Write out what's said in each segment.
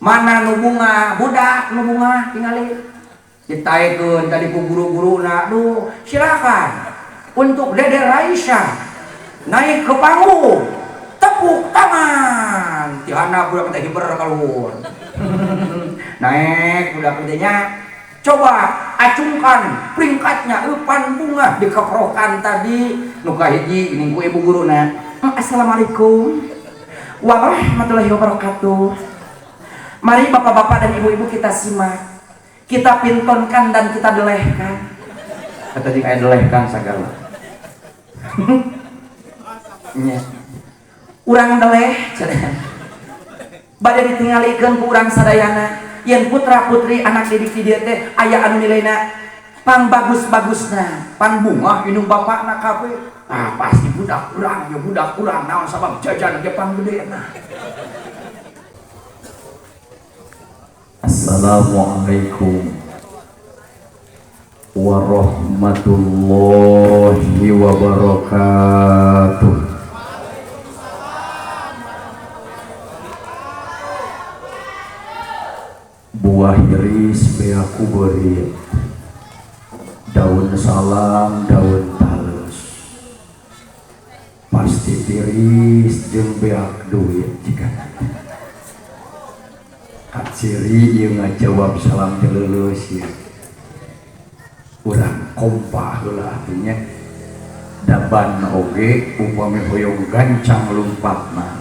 Mana nu bunga, budak nu bunga tingali. Ditaekeun tadi ku guru-guruna, duh silakan untuk Dede Raisa naik ke panggung. Tepuk tangan. Tihana budak teh hiber kaluhur. Naik budak teh nya. Coba acungkan peringkatnya eupan bunga dikeprokan tadi nu kahiji ini ku ibu guruna. Assalamualaikum warahmatullahi wabarakatuh. Mari bapak-bapak dan ibu-ibu kita simak, kita pintonkan dan kita delehkan. Kata jeung aya delehkan sagala. Nya. Urang deleh cenah. Bade ditingalikeun ku urang sadayana yen putra-putri anak didik di dieu teh aya anu nilaina pang bagus-bagusna, pan bungah indung bapakna kabeh. Ah pasti budak urang, ya budak urang naon sabab jajan ge pang gedena. Assalamualaikum warahmatullahi wabarakatuh. Buah hiris beaku beurit, daun salam daun talus, pasti tiris jeung beak duit jika kaciri ieu ngajawab salam teh leuleus ieu. Urang kompa heula artinya daban oge upami hoyong gancang lumpatna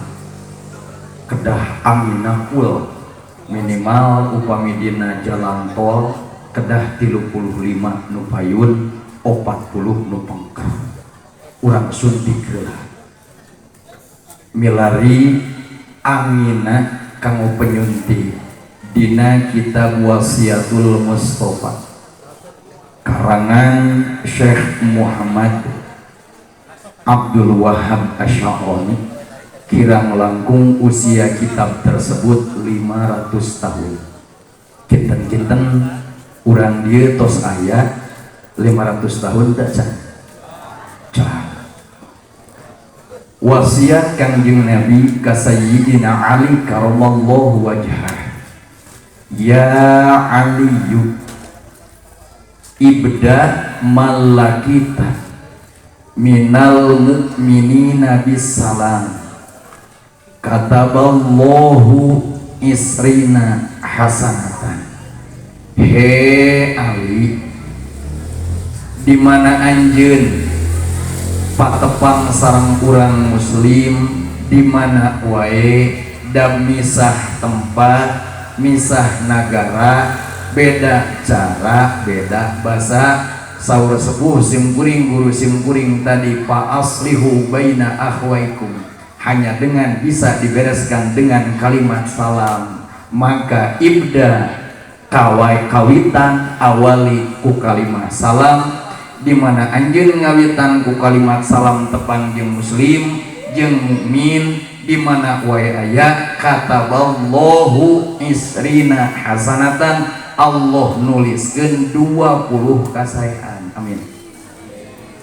kedah angina full minimal upami dina jalan tol kedah 35 nu payun 40 nu pengker. Urang suntik heula milari angina kanggo penyuntik dina kitab Wasiatul Mustafa karangan Syekh Muhammad Abdul Wahab Asy-Sya'rani, kirang langkung usia kitab tersebut 500 tahun. Kinten-kinten urang dieu tos aya 500 tahun teh can. Can. Wasiat Kangjeng Nabi ka Sayyidina Ali karamallahu wajhah. Ya Aliyu ibda malakita minal mu'minina bisalam kataballahu isrina hasanatan. He Ali, di mana anjeun patepang sareng urang muslim di mana wae da misah tempat, misah nagara, beda cara, beda bahasa. Saur sepuh simkuring guru simkuring tadi fa aslihu baina akhwaikum, hanya dengan bisa dibereskan dengan kalimat salam maka ibda kawai kawitan awali ku kalimat salam, di mana anjeun ngawitan ku kalimat salam tepang jeung muslim jeung mukmin di mana wae aya kataballahu isrina hasanatan, Allah nuliskeun 20 kasaean. Amin.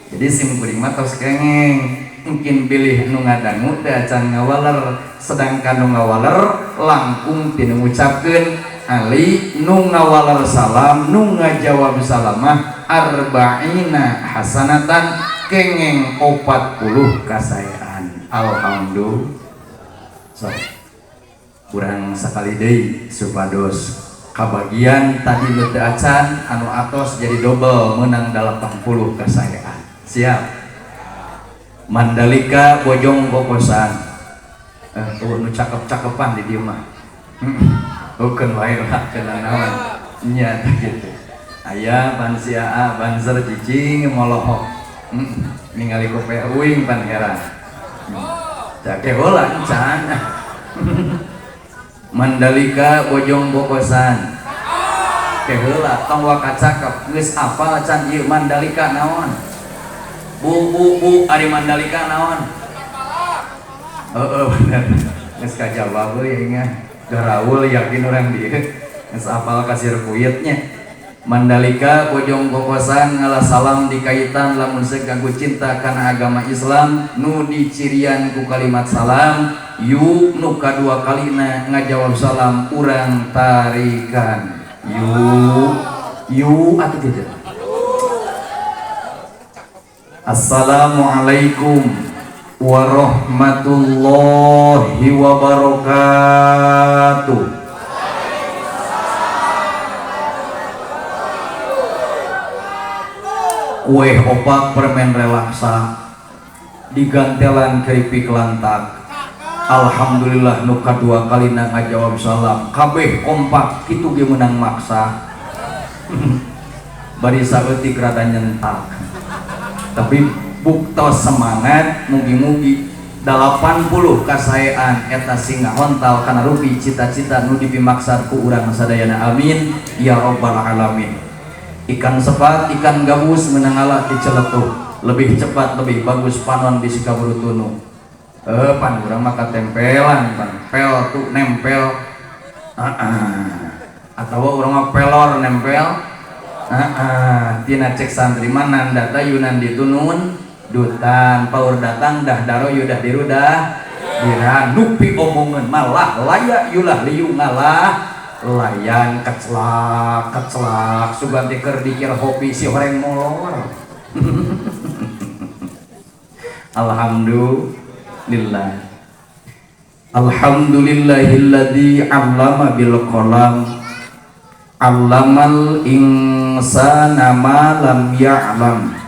Jadi sim kuring mah tos kengeng mungkin bilih nu ngadangu teh acan ngawaler, sedangkan nu ngawaler langkung tinu ngucapkeun Ali nu ngawaler salam nu ngajawab salamah arba'ina hasanatan kengeng 40 kasaean. Alhamdulillah. So, kurang sakali deui supados kabagian tadi nu teu acan anu atos jadi double menang 80 kasaean. Siap. Mandalika Bojong Kokosan. Tuh nu cakep-cakepan di dieu mah. Bukan wae lah kena naon. Nya tah kitu. Aya pansia A banser cicing molohok. Ningali kope uing pan heran. Cake heula encan. Mandalika Bojong Kokosan. Ke heula tong waka cakep geus apal can ieu Mandalika naon? Bu bu bu ari Mandalika naon? Heeh bener. Geus kajawab euy nya. Garaul yakin urang dieu. Geus apal ka sirkuitnya. Mandalika Bojong Kokosan ngalah salam dikaitan lamun segagu cinta kana agama Islam nu dicirian ku kalimat salam yuk nu kadua kalina ngajawab salam urang tarikan yuk yuk atuh kitu. Assalamualaikum warahmatullahi wabarakatuh. Kue opak permen relaksa digantelan keripik lantak. Alhamdulillah nu kadua kalina ngajawab salam kabeh kompak kitu ge meunang maksa. Bari saeutik rada nyentak tapi buktos semangat mugi-mugi 80 kasaean eta singa hontal kana rupi cita-cita nu dipimaksad ku urang sadayana, amin ya rabbal alamin. Ikan sepat, ikan gabus menangalah diceletuh, lebih cepat lebih bagus panon di sikaburu tunu. Pan urang mah katempelan pan pel tuh nempel, atau urang mah pelor nempel, tina cek santri mah nandata yunan ditunun dutan paur datang dah daro yudah dirudah diran nupi omongan malah layak yulah liu ngalah layan keclak keclak sugan teh keur dikir hopi si horeng molor. Alhamdulillah. Alhamdulillahilladzi 'allama bil qalam 'allamal insana ma lam ya'lam.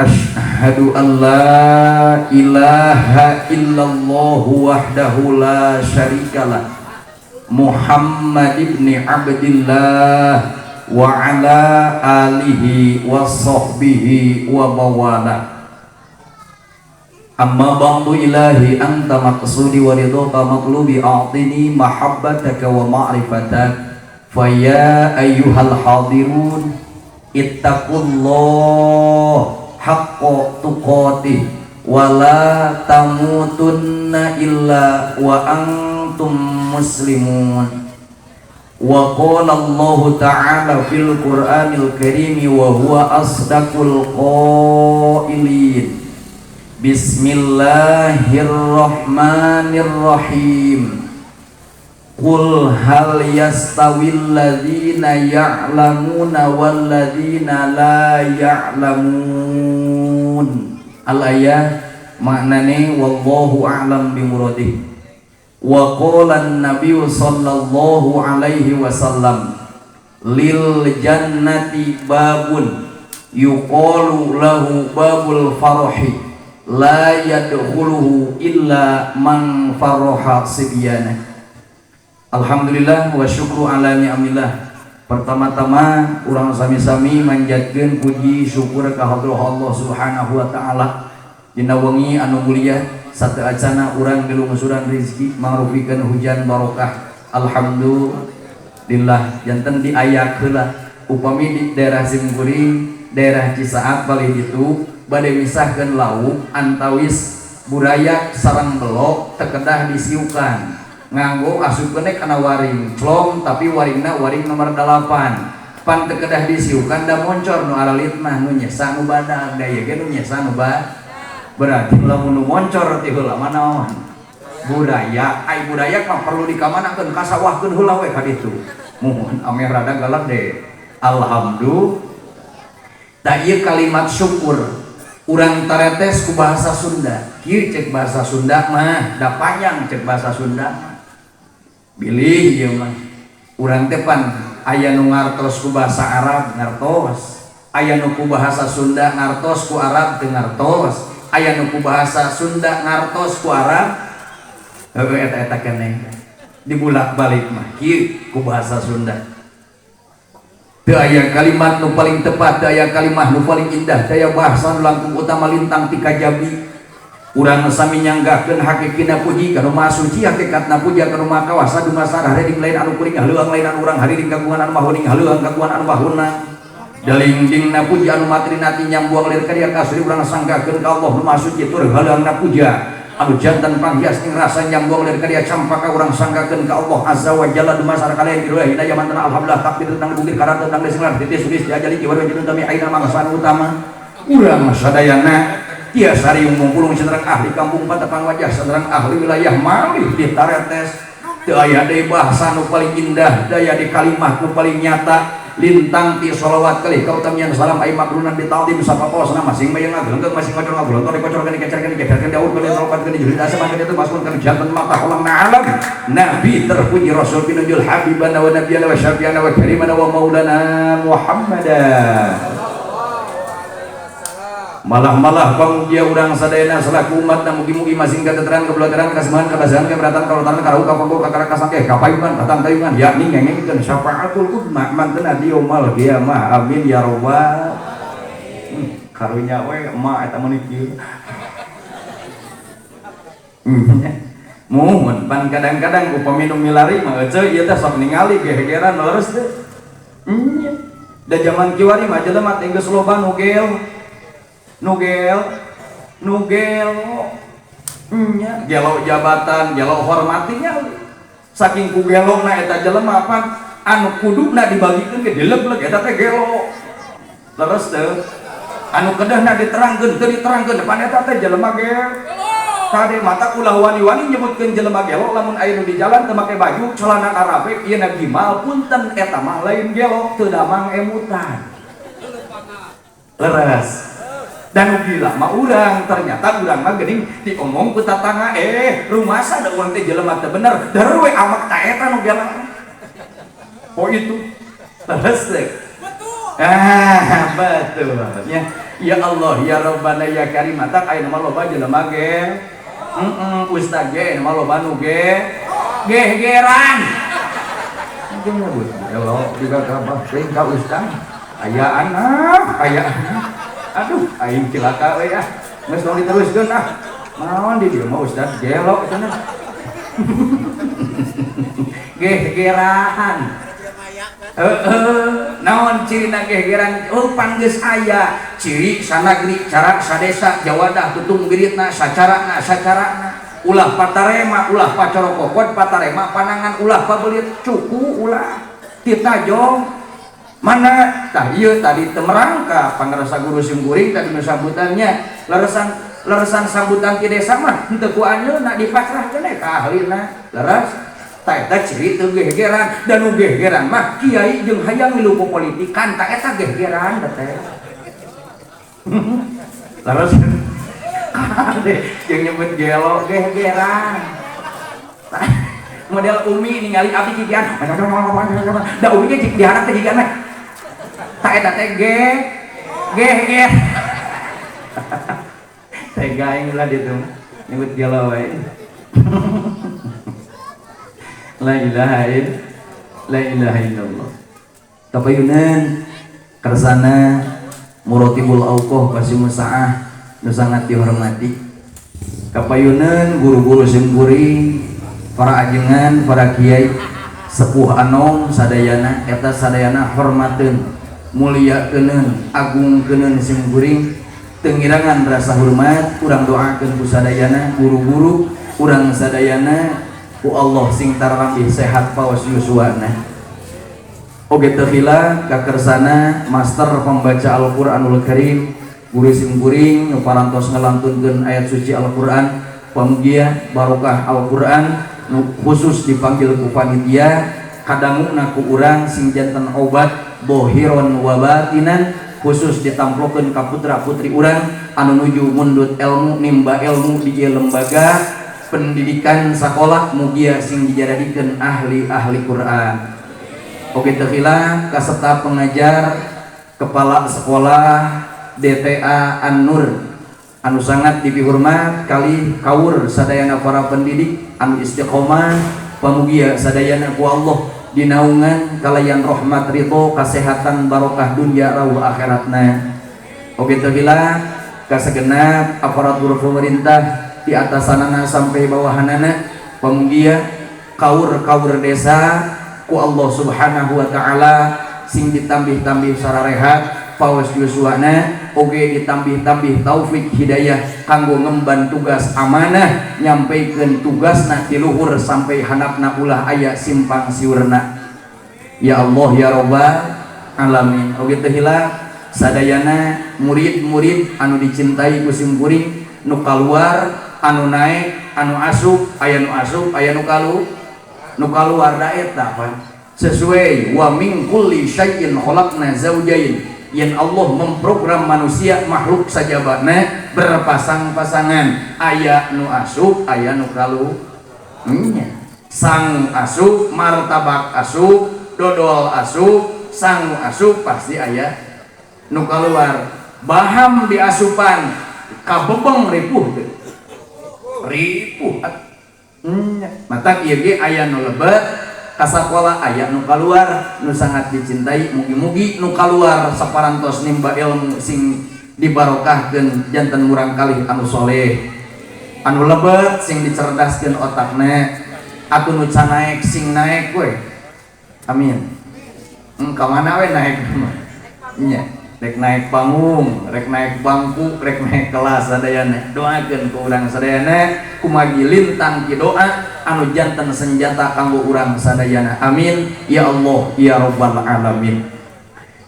Asyhadu an la ilaha illallah wahdahu la syarikalah Muhammad ibn Abdillah wa ala alihi wa sahbihi wa mawala. Amma ba'du ilahi anta maqsudi wa ridhoka maqlubi a'tini mahabbataka wa ma'rifatak. Fa ya ayyuhal hadirun ittaqullah haqqa tuqatih wa la tamutunna illa wa antum muslimun. Wa qala Allahu ta'ala fil Qur'anil Karim wa huwa asdaqul qailin. Bismillahirrahmanirrahim. Qul hal yastawil ladzina ya'lamuna wal ladzina la ya'lamun. Al-ayah maknane wallahu a'lam bimuradih. Wa qala an-nabiy sallallahu alaihi wasallam lil jannati babun yuqalu lahu babul farahi la yadkhuluhu illa man faraha sibyana. Alhamdulillah wa syukru ala ni'amillah. Pertama-tama urang sami-sami manjatkeun puji syukur ka hadrah Allah Subhanahu wa taala. Dina wengi anu mulia satu acana urang dilungsuran rezeki mangrupikeun hujan barokah. Alhamdulillah janten diayak heula upami di daerah Simkuring, daerah Cisaat palih ditu bade misahkeun lauk antawis burayak sareng belok tekedah disiukan nganggo asupkeun kana waring clom tapi waringna waring nomor 8 pan tekedah disiukan da moncor nu aralit mah nu nyesa nu badag da ieu ge nu nyesa nu badag. Berarti lamun nu moncor ti heula mah naon burayak ai burayak mah perlu dikamanakeun ka sawahkeun heula we ka ditu muhun ameh rada galak deh. Alhamdulillah. Da ieu kalimat syukur urang taretes ku bahasa Sunda kieu cek bahasa Sunda mah da panjang cek bahasa Sunda mah bilih ieu mah urang teh pan aya nu ngartos ku bahasa Arab ngartos, aya nu ku bahasa Sunda ngartos ku Arab teu ngartos, aya nu ku bahasa Sunda ngartos ku Arab heueuh eta eta keneh dibulak-balik mah kieu ku bahasa Sunda. Teu aya kalimat nu paling tepat, teu aya kalimat nu paling indah, teu aya bahasa nu langkung utama lintang ti kajabi. Urang sami nyanggakeun hakikina puji ka nu Maha Suci, hakikatna puja ka nu Maha Kawasa dumasarah reding lain anu kuring haleuang lain anu urang hariring kagungan anu mahuning haleuang kagungan anu mahuna. Dalingdingna puja anu matrinati nyambuang lir karya kasri urang sanggakeun ka Allah nu Maha Suci tur haleuangna puja. Anu jantan panghias ning rasa nyambung dari karya campaka urang sangkakeun ka Allah Azza wa Jalla dumasar kalian kirulah hidayah mantana alhamdulillah takdir tentang bukir karat tentang desinglar titis tulis diajali kiwari jeneng tami aina mangsa utama urang sadayana tiasa riung mungkulung saderang ahli kampung patepang wajah saderang ahli wilayah malih ditaretes teu aya deui bahasa nu paling indah daya di kalimah nu paling nyata lintang ti sholawat kali kautamian salam ai makrunan bi ta'zim sapaposna masing mayang ngagelengkeung masing ngocor ngagolontor dikocorkeun dikecerkeun dikecerkeun diaurkeun disalopatkeun dijulid asa mangke itu masukkeun kana jantan mata ulang alam nabi terpuji rasul pinunjul habibana wa nabiyana wa syafi'ana wa karimana wa maulana Muhammadan. Malah-malah pamugia urang sadayana selaku umat na mugi-mugi masing kateteran kebelateran kasemuhan kabasahan keberatan karotaran karau kapanggo kakara kasangkeh kapayungan katang tayungan yakni ngengengkeun syafaatul udma mantena di yaumul qiyamah amin ya rabbal karunya we emak eta mah kieu. Muhun pan kadang-kadang upami nu milari mah eceu ieu teh sok ningali gegeran leres teh. Nya da jaman kiwari mah jelema teh geus loba nu gel nugel nugel nya gelo jabatan gelo hormatinya saking ku gelona eta jelema pan anu kuduna dibagikeun ge dileblek eta teh gelo leres teu anu kedehna diterangkeun teu diterangkeun depan eta teh jelema gelo kade mata ulah wani-wani nyebutkeun jelema gelo lamun aya nu di jalan teu make baju celana arabek ieu na gimal punten eta mah lain gelo teu damang emutan leres. Dan gila mah urang ternyata urang mah geuning diomong ku tatangga rumasa da urang teh jelema teu bener dar we amak ta eta nu gela. Oh itu leres teh. Betul. Ah betul nya. Ya Allah ya Rabbana ya Karim mata aya mah loba jelema ge. Heeh ustaz ge mah loba nu ge. Gegeran. Jeung nyebut gelo juga ka teuing ka ustaz. Aya anak, aya anak. Aduh, aing cilaka we ah. Geus tong diteruskeun ah. Naon di dieu mah ustaz gelo cenah. Gegeran. Heeh, naon cirina gegeran? Oh, pan geus aya ciri sanagri cara sadesa jawadah tutung biritna sacarana sacarana. Ulah patarema, ulah pacorokokot, patarema panangan ulah pabelit cuku ulah titajong. Mana tah ieu tadi teu merangka pangrasa guru simkuring tadi nu sambutannya leresan leresan sambutan ti desa mah henteu ku anjeunna dipakrahkeun ka ahlina leres tah eta ciri teu gegeran dan nu gegeran mah kiai jeung hayang milu politikan tah eta gegeran teh leres kade jeung nyebut gelo gegeran model umi ningali abdi kikian da umi ge cik diharap teh kikian mah tak eta teh ge ge ge tega aing lah ditu nyebut gelo wae. La ilaha la ilaha illallah. Tapayunan kersana murotibul auqah pasimusaah nu sangat dihormati. Kapayunan guru-guru simkuring, para ajengan, para kiai, sepuh anom sadayana eta sadayana hormateun, muliakeun, agungkeun simkuring, teu ngirangan rasa hormat urang doakeun ku sadayana guru-guru urang sadayana ku Allah sing tarambih sehat paos yuswana. Oge teu khilaf kakersana master pembaca Al-Qur'anul Karim guru simkuring nu parantos ngalantunkeun ayat suci Al-Qur'an pamugia barokah Al-Qur'an nu khusus dipanggil ku panitia kadanguna ku urang sing janten obat bohiron wa batinan khusus ditamplokeun ka putra-putri urang anu nuju mundut ilmu nimba ilmu di lembaga pendidikan sakola mugia sing dijaradikeun ahli-ahli Quran. Oke teu khilaf kaserta pengajar kepala sekolah DTA An-Nur anu sangat dipihormat kali kaur sadayana para pendidik anu istiqomah pamugia sadayana ku Allah dinaungan kalayan rahmat ridho kasehatan barokah dunia rauh akhiratna. Oke teu khilaf kasegenap aparatur pemerintah di atasanana sampai bawahanana pamugia kaur-kaur desa ku Allah Subhanahu wa taala sing ditambih-tambih sararehat paos yuswana oge ditambih-tambih taufik hidayah kanggo ngemban tugas amanah nyampaikan tugasna ti luhur sampai handapna ulah aya simpang siurna. Ya Allah ya Rabbal alamin. Oge teu hilap sadayana murid-murid anu dicintai ku simkuring nu kaluar anu naek anu asup aya nu asup aya nu nu kaluar da eta pan sesuai wa min kulli syai'in khalaqna zawjain. Yen Allah memprogram manusia makhluk sajabana berpasang-pasangan aya nu asup aya nu kalu nya sang asup martabak asup dodol asup sang asup pasti aya nu kaluar. Baham di asupan kabebeng ripuh teu ripuh mata ieu ge aya nu lebet ka sakola aya nu kaluar nu sangat dicintai. Mugi-mugi nu kaluar saparantos nimba ilmu sing dibarokahkeun janten murang kalih anu soleh, anu lebet sing dicerdaskeun otakna, atuh nu can naek sing naek we. Amin. Ka mana we naek mah nya, rek naek panggung, rek naek bangku, rek naek kelas sadayana. Doakeun ku urang sadayana kumagi lintang ki doa anu janten senjata kanggo urang sadayana. Amin ya Allah ya Rabbal alamin.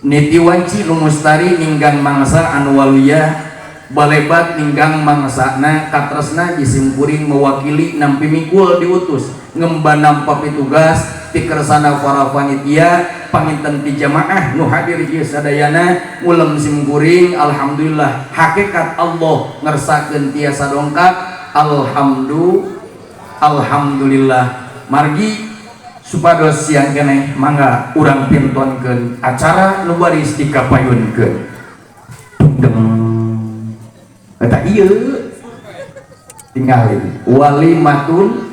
Niti wanci nu mustari ninggang mangsa anu waluya balebat ninggang mangsana katresna jisimkuring mewakili nampi mikul diutus ngemban nampa pitugas tikersana para panitia panginten ti jamaah nu hadir ieu sadayana ngulem simkuring. Alhamdulillah hakikat Allah ngersakeun tiasa dongkap. Alhamdulillah. Margi supados siang keneh mangga urang pintonkeun acara nu baris dikapayunkeun. Deng eta ieu tinggal walimatul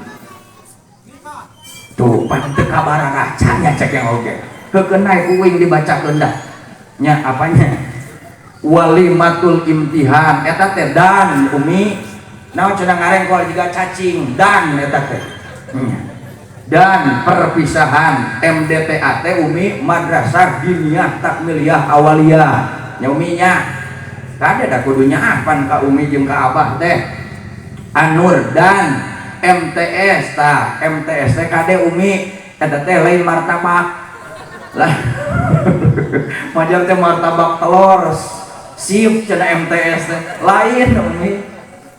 tuh pan teu kabararaca nya cek yang oge heukeun nae ku uing dibacakeun dah nya apanya walimatul imtihan eta teh dan umi naon cenah ngarengkol jiga cacing dan eta teh dan perpisahan MDTA teh umi Madrasah Diniyah Takmiliyah Awaliyah nya umi nya kade da kudunya apan ka umi jeung ka abah teh Anur dan MTS tah MTS teh kade umi eta teh lain martabak lah majar teh martabak telur sip cenah MTS teh lain umi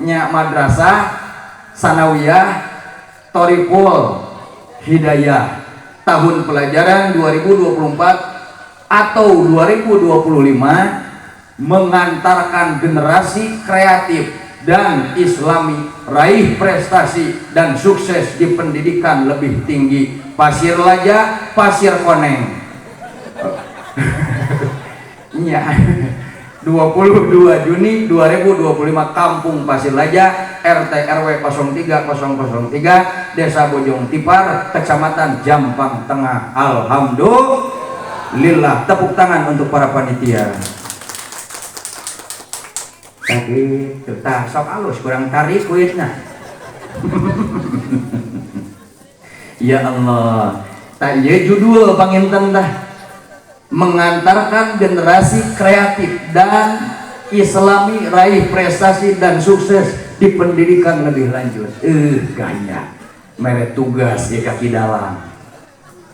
nya Madrasah Sanawiyah Thoriful Hidayah tahun pelajaran 2024 atau 2025 mengantarkan generasi kreatif dan islami raih prestasi dan sukses di pendidikan lebih tinggi. Pasir Laja, Pasir Koneng. Iya. 22 Juni 2025 Kampung Pasir Laja RT RW 03003 Desa Bojong Tipar Kecamatan Jampang Tengah. Alhamdulillah. Tepuk tangan untuk para panitia. Tadi tah sok alus kurang tarik kuitna. Ya Allah. Tah ieu judul panginten tah mengantarkan generasi kreatif dan islami raih prestasi dan sukses di pendidikan lebih lanjut. Gaya mere tugas ya kaki dalam.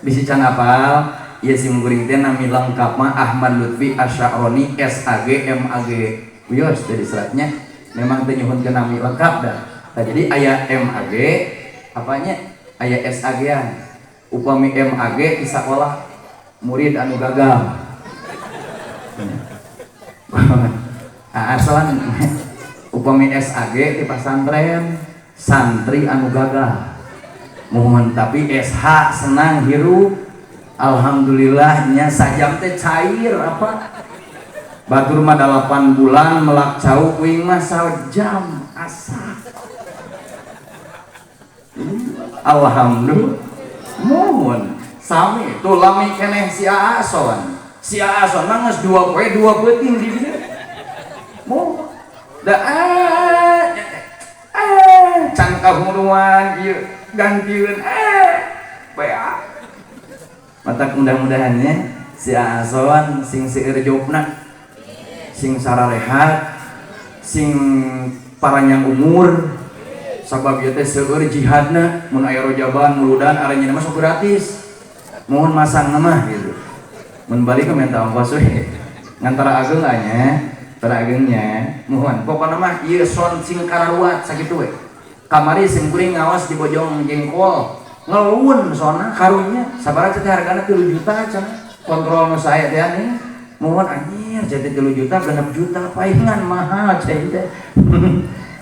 Bisi can apal ieu sim kuring teh nami lengkap mah Ahmad Lutfi Asy'aroni SAG MAG. Wios dari seratnya memang teh nyuhunkeun nami lengkap dah. Nah, jadi aya MAG apanya aya SAG-an. Upami MAG di sakola murid anu gagal. Asalan upami SAG di pasantren santri anu gagal. Mohon tapi SH senang hirup. Alhamdulillahnya sajam teh cair apa batur mah 8 bulan melak cau kuing mah sajam asa. Alhamdulillah. Mohon sami tuh lami keneh si Aason. Si Aason mah geus 2 poe 2 peuting di dieu. Mohon da can kahuruan ieu gantieun bea. Matak mudah-mudahannya si Aason sing seueur jobna. Sing sararehat, sing paranjang umur. Sabab ieu teh seueur jihadna, mun aya rojaban muludan aranya mah sok gratis. Mohon masang mah gitu. Mun balik minta ongkos we. Ngantara ageung nya, tara ageungnya. Mohon pokona mah ieu son sing kararuat sakitu we. Kamari sing kuring ngawas di Bojong Jengkol. Ngeluun sona karunya sabaraha teh hargana 3 juta cenah. Kontrol nu sae teh aneh. Mohon anjir jadi 3 juta 6 juta paingan mahal cai teh.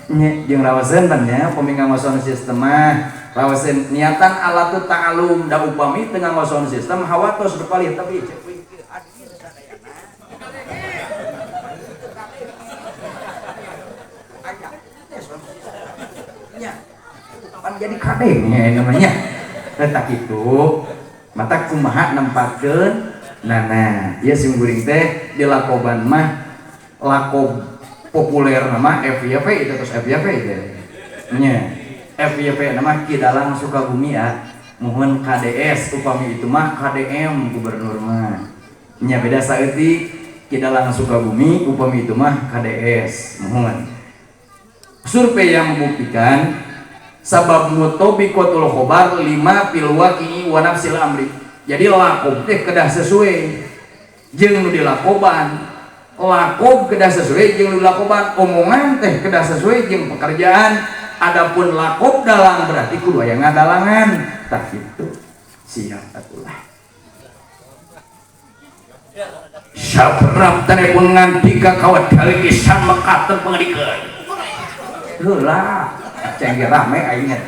Nya jeung rawaseun pan nya upami ngawason sistem mah rawaseun niatan alatu ta'alum da upami teu ngawason sistem hawatos berpalih tapi cek kuing kieu hadir sadayana aya teh sound system nya pan jadi kade nya namanya teh kitu mata kumaha nempatkeun nah ieu sim kuring teh di lakoban mah lakob populer nama FYP itu terus FYP itu nya FYP nama Ki Dalang Sukabumi ya mohon KDS upami itu mah KDM gubernur mah nya beda saeutik Ki Dalang Sukabumi upami itu mah KDS mohon survei yang membuktikan sabab mutobiqatul khobar 5 fil waqi'i wa nafsil amri. Jadi lakob teh kedah sesuai jeung nu dilakoban, lakob kedah sesuai jeung nu dilakoban, omongan teh kedah sesuai jeung pekerjaan. Adapun lakob dalang berarti kudu aya ngadalangan. Tah kitu. Siap atulah. Saprap pun nganti ka kawat kali isan mekaten pangadikan. Heula, ceng ge rame aing nya.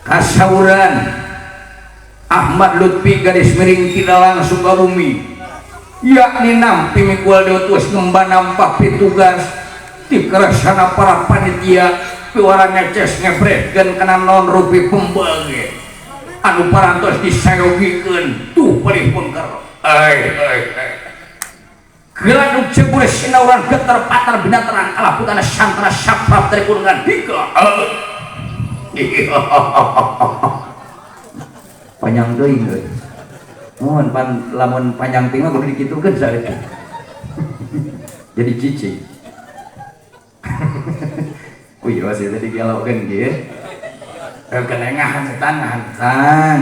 Kasauran Ahmad Lutfi garis miring Ki Dalang Sukabumi yakni nampi mikul diutus ngemban nampak pitugas ti keresana para panitia piwara ngeces ngebretkeun kana non rupi pembage anu parantos disayogikeun tuh palih pengker ai ai ai geladuk cebur sinauran geter patar binaterang kalaputana santana saprap tripun ngandika. Panjang teuing euy. Mohon pan lamun panjang teuing mah kudu dikitukeun saeutik. Jadi cicing. Oh iya sih tadi dialogkeun kieu. Kelengahan setan ngahantan.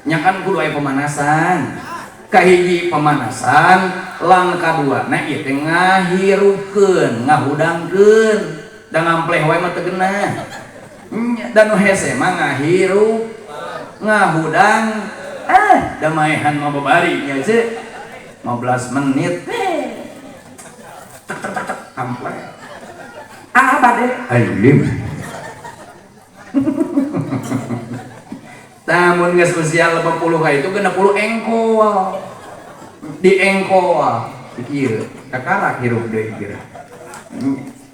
Nya kan kudu aya pemanasan. Kahiji pemanasan, lang kadua na ieu teh ngahirukeun, ngahudangkeun. Da ngampleh wae mah teu geunah. Da nu hese mah ngahirup ngahudang ah damaehan mah babari nya ce 15 menit tek tek tek tek ampleh ah bade alim. Tah mun geus usia 80 ka itu 60 engkol di engkol kieu kakarak hirup deui kira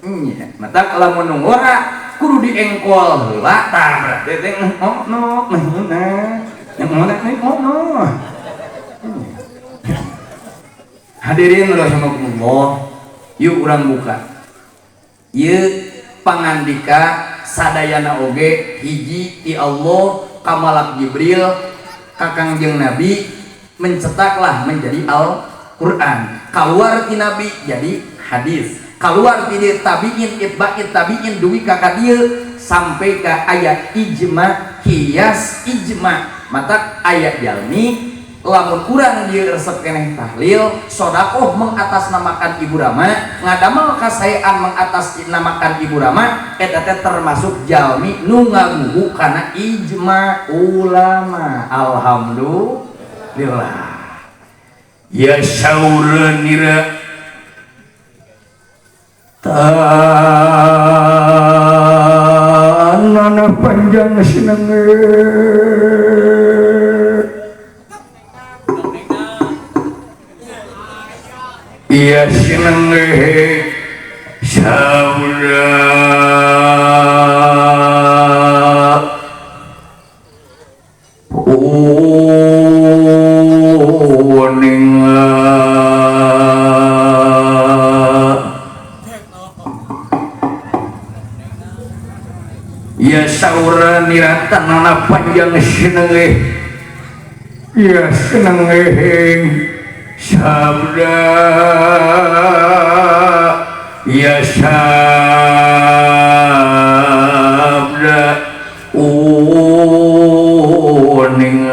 nya mata lamun nu ngora kudu diengkol heula tah berarti teh ono nah ono. Hadirin rahimakumullah, yuk urang buka ieu pangandika sadayana oge hiji ti Allah ka malak Jibril ka Kangjeng Nabi mencetaklah menjadi Al-Qur'an, kaluar ti Nabi jadi hadis, kaluar ti tabiin itba'it tabiin duwi ka kadieu sampai ka ayat ijma kias ijma. Mata ayat jalmi lamun urang dieu resep keneh tahlil sodakoh mengatasnamakan Ibu Rama ngadamel kasaean mengatasnamakan Ibu Rama eta teh termasuk jalmi nu ngagugu kana ijma ulama. Alhamdulillah. Ya saureun nira tanana panjang sinenge iya sinenge saura uning ya saura niratanana panjang sinenge Ya seneng sabda ya sabda uning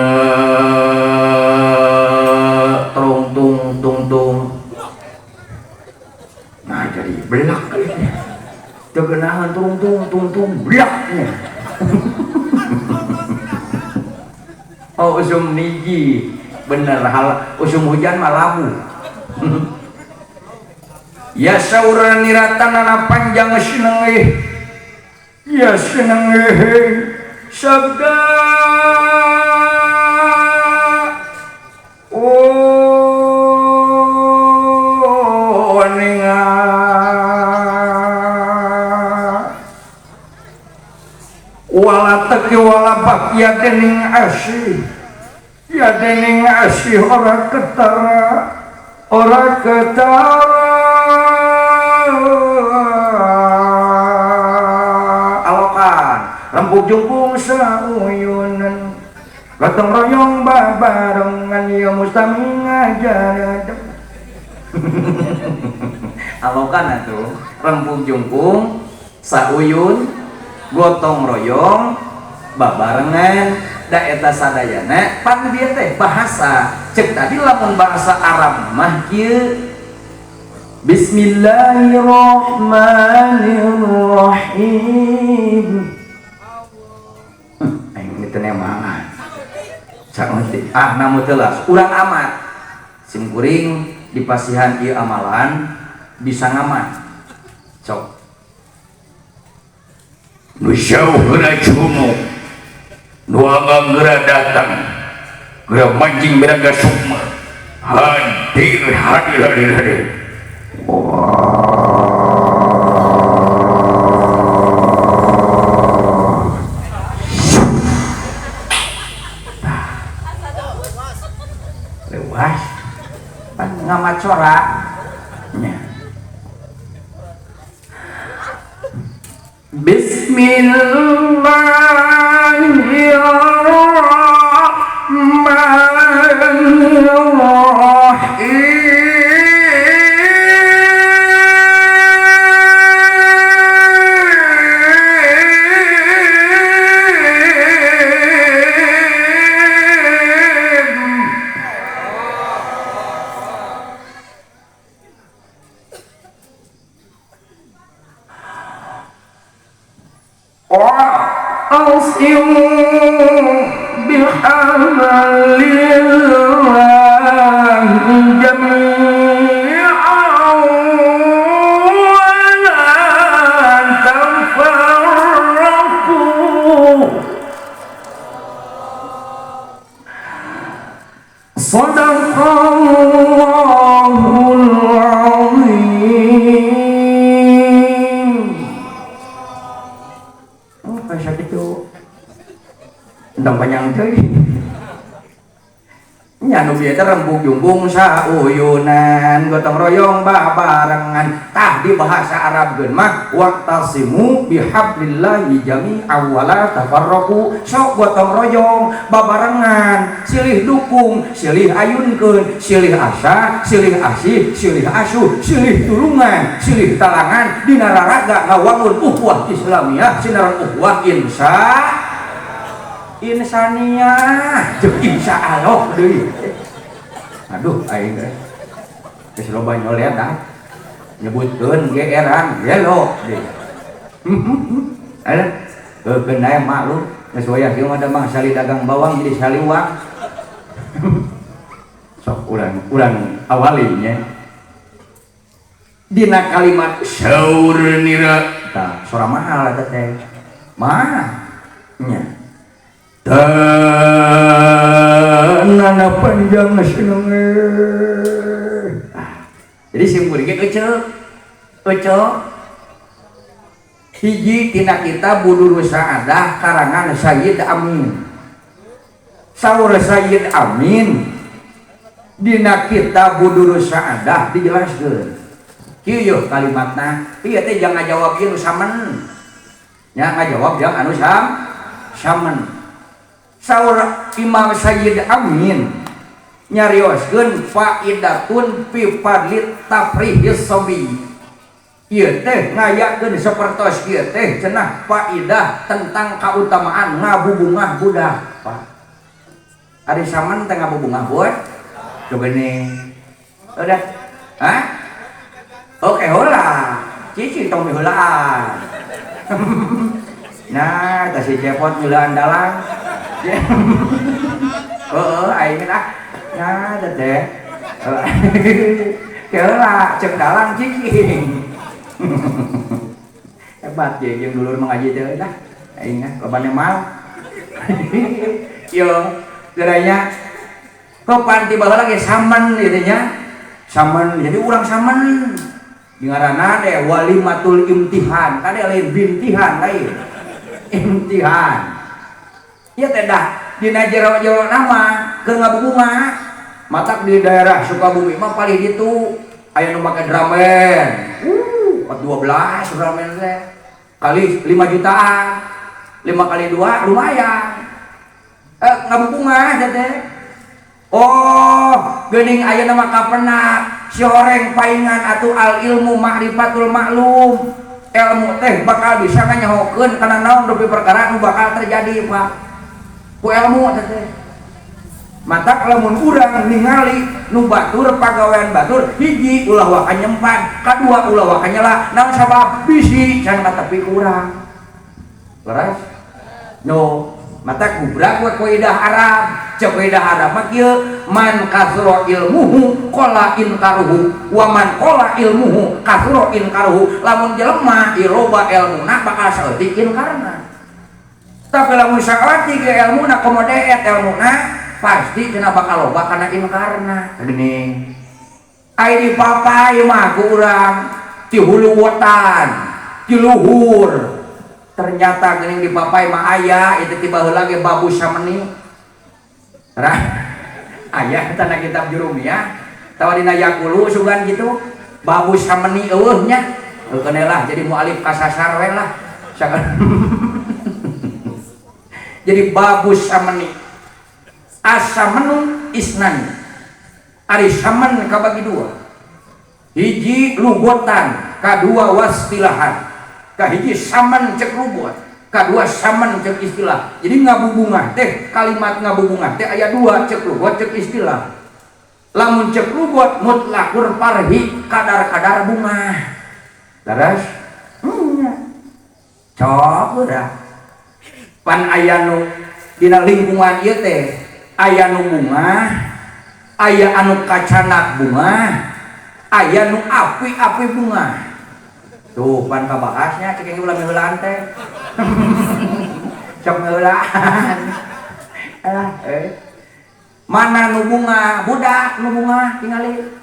trong tung tung tung. Nah jadi belak terkenahan tung tung tung tung belaknya. Oh usum niji bener hal usum hujan mah labu. Ya saura niratanana panjang senengeh ya senengeh sabda oh ninga wala teki wala bakia dening asih ya dening asih ora ketara ora ketara alokan rembug jungkung sauyunan gotong royong babarengan ya mustami ngajar. Alokan atuh rembug jungkung sauyun gotong royong babarengan da eta sadayana pan dieu teh bahasa cek tadi lamun bahasa Arab mah kieu Bismillahirrahmanirrahim. Aing teu nemangan saeutik ah namu teulas urang amat sim kuring dipasihan ieu amalan bisa ngamat sok nu jauh heula cumuk nu geura datang geura mancing beraga sukma hadir hadir hadir hadir. Lewas pan ngamat corak nya. Bismillahirrahmanirrahim. Sadaqallahul azim. Oh, kayak gitu. Endang panjang teuing. Nya nu bieu teh rembug jungkung sauyunan gotong royong babarengan. Tah di bahasa Arab geun mah waqtasimu bihablillahi jami'an wala tafarraqu. Sok gotong royong babarengan, silih dukung, silih ayunkeun, silih asa, silih asih, silih asuh, silih tulungan, silih talangan dina raraga ngawangun ukhuwah Islamiyah sinaran ukhuwah insaniah jeung insya Allah deui. Aduh aing teh geus loba nyolet ah nyebutkeun geeran gelo deui. Alah heukeun aya maklum geus wayah kieu mah damang sali dagang bawang jadi saliwang. Sok urang awali nya dina kalimat saur nira tah sora mahal eta teh mah nya tanana panjang seneng. Jadi sim kuring ge eceu eceu hiji tina kita Budurus Sa'adah karangan Sayyid Amin. Saur Sayyid Amin dina kitab Budurus Sa'adah dijelaskeun kieu yeuh kalimatna ieu teh jangan ngajawab ieu nu samen nya ngajawab jang anu samen. Saur Imam Sayyid Amin nyarioskeun faidatun fi fadlit tafrihis sobi. Ieu teh ngayakeun sapertos ieu teh cenah faidah tentang kautamaan ngabubungah budak, Pak. Ari saman teh ngabubungah buat? Coba nih. Udah. Hah? Oke, heula. Cici tong miheulaan. Nah, tah si cepot miheulaan dalang. Heeh, aing ah. Nah, teh. Heula cek dalang cicing. Hebat ye jeung dulur mengaji teh dah. Aing ah lobana mal. Yo, geranya kapan tiba lagi saman gitu nya. Saman jadi urang saman. Di ngaranna teh walimatul imtihan, kade lain bintihan lain. Imtihan. Ieu teh dah dina jero-jero nama keur ngabubunga. Matak di daerah Sukabumi mah paling ditu aya nu make drum band. 12 drum band teh. Kali 5 jutaan. 5 kali 2 lumayan. Ngabubunga teh. Oh, geuning aya nama kapenak si horeng paingan atuh al ilmu ma'rifatul maklum. Ilmu teh bakal bisa nganyahokeun kana naon rupi perkara nu bakal terjadi, Pak. Ku ilmu teh. Matak lamun urang ningali nu batur pagawean batur hiji ulah waka nyempan, kadua ulah waka nyela, naon sabab bisi can katepi urang. Leres? No. Mata gubrak we kaidah Arab. Cek kaidah Arab mah kieu, man kasura ilmuhu qala inkaruhu wa man qala ilmuhu kasura inkaruhu. Lamun jelema loba elmuna bakal saeutik inkarna. Tapi lamun saeutik elmuna komo deet elmuna pasti cenah bakal loba kana inkarna. Geuning. Ai dipapai mah ku urang ti hulu wotan, ti luhur. Ternyata geuning dipapai mah aya itu tiba heula ge babu sameni. Rah aya tanda kitab Jurumiyah tawa dina Yaqulu sugan gitu babu sameni eueuh nya. Heukeun lah jadi mualif kasasar we lah. Jadi babu sameni. Asamenu isnan. Ari samen kabagi dua. Hiji lugotan, kadua wastilahan. Kahiji saman cek lugot, kadua saman cek istilah. Jadi ngabubungah teh kalimat ngabubungah teh aya dua, cek lugot cek istilah. Lamun cek lugot mutlakur parhi kadar-kadar bunga. Leres? Cok udah. Pan aya nu dina lingkungan ieu teh aya nu bunga, aya anu kacanak bunga, aya nu api-api bunga. Tuh pan kabahasnya cek ulah miheulaan teh. Cok miheulaan. Alah eh. Mana nu bunga? Budak nu bunga tingali.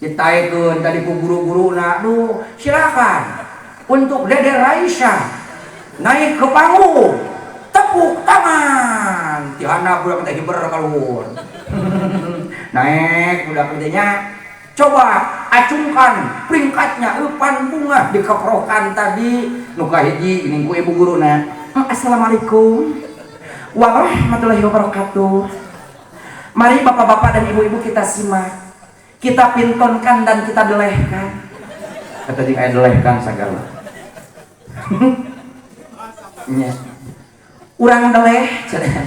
Ditaekeun tadi ku guru-guruna. Duh, silakan. Untuk Dede Raisa naik ke panggung. Tepuk tangan. Tihana budak teh hiber kaluhur. Naik budak teh nya. Coba acungkan peringkatnya eupan bunga dikeprokan tadi nu kahiji geuning ku ibu guruna. Assalamualaikum warahmatullahi wabarakatuh. Mari bapak-bapak dan ibu-ibu kita simak, kita pintonkan dan kita delehkan. Kata jeung aya delehkan sagala. Nya. Urang deleh cenah.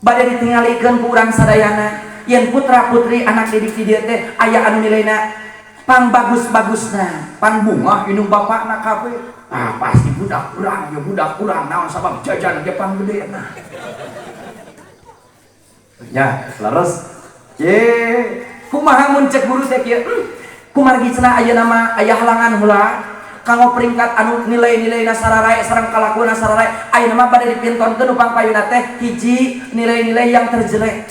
Bade ditingalikeun ku urang sadayana. Yen putra putri anak didik di dieu teh aya anu nilaina pang bagus-bagusna, pan bunga indung bapakna kabeh. Ah pasti budak urang, ya budak urang naon sabab jajan ge pang gedena. Ya, leres. Ye, kumaha mun cek guru teh kieu? Kumargi cenah ayeuna mah aya halangan heula kanggo peringkat anu nilai-nilaina sararae sareng kalakuanna sararae. Ayeuna mah bade dipintonkeun nu pangpayuna teh hiji nilai-nilai yang terjelek.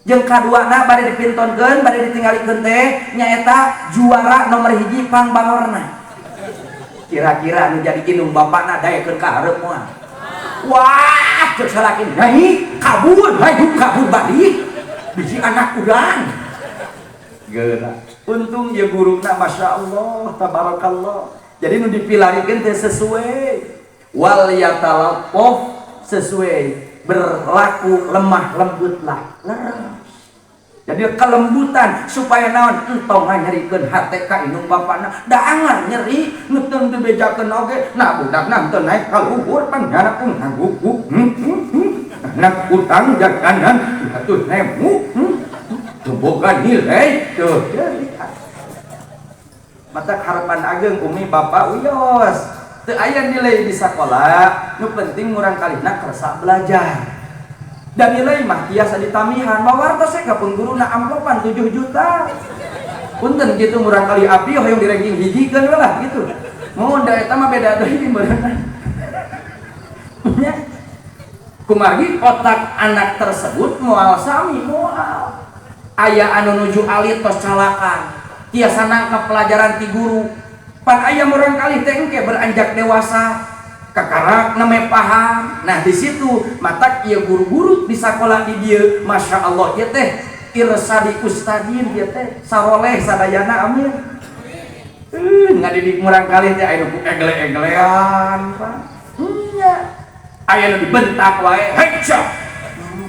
Jeung kaduana bade dipintonkeun, bade ditinggalikeun teh nyaeta juara nomor hiji pangbangorna. Kira-kira nu jadi indung bapakna daekeun ka hareup moal. Wah, cek salaki naik kabur, hayu kabur balik. Bisi anak urang. Geura. Untung ye guruna masyaallah tabarakallah. Jadi nu dipilarikeun teh sesuai. Wal yatalaqqaf sesuai. Berlaku lemah lembutlah. Leres. Jadi kelembutan supaya naon entong nyerikeun hate ka indung bapana. Da angan nyeri nu teu dibejakeun oge. Nah budakna teu naik ka luhur panyanak ngaguguk. Anak utang jaganan atuh nemu. Teu boga nilai teu. Mata harapan ageng umi bapak wios. Teu aya nilai di sakola, nu penting murang kalihna kersa belajar. Dan nilai mah tiasa ditamihan, mawartos ka pengguruna amplopan 7 juta. Punten kitu murang kali abdi hoyong di ranking hijikeun we lah gitu. Mun da eta mah beda deui meureunna. Nya. Kumargi otak anak tersebut moal sami moal. Aya anu nuju alit tos calakan, tiasa nangkep pelajaran ti guru. Pan aya murang kali teh engke beranjak dewasa kakarak name paham. Nah di situ matak ieu guru-guru di sakola di dieu masya Allah ieu teh irsadi ustadin ieu teh saroleh sadayana amin. Ngadidik murang kali teh aya nu egle-eglean Pak. Nya aya nu dibentak wae hecca.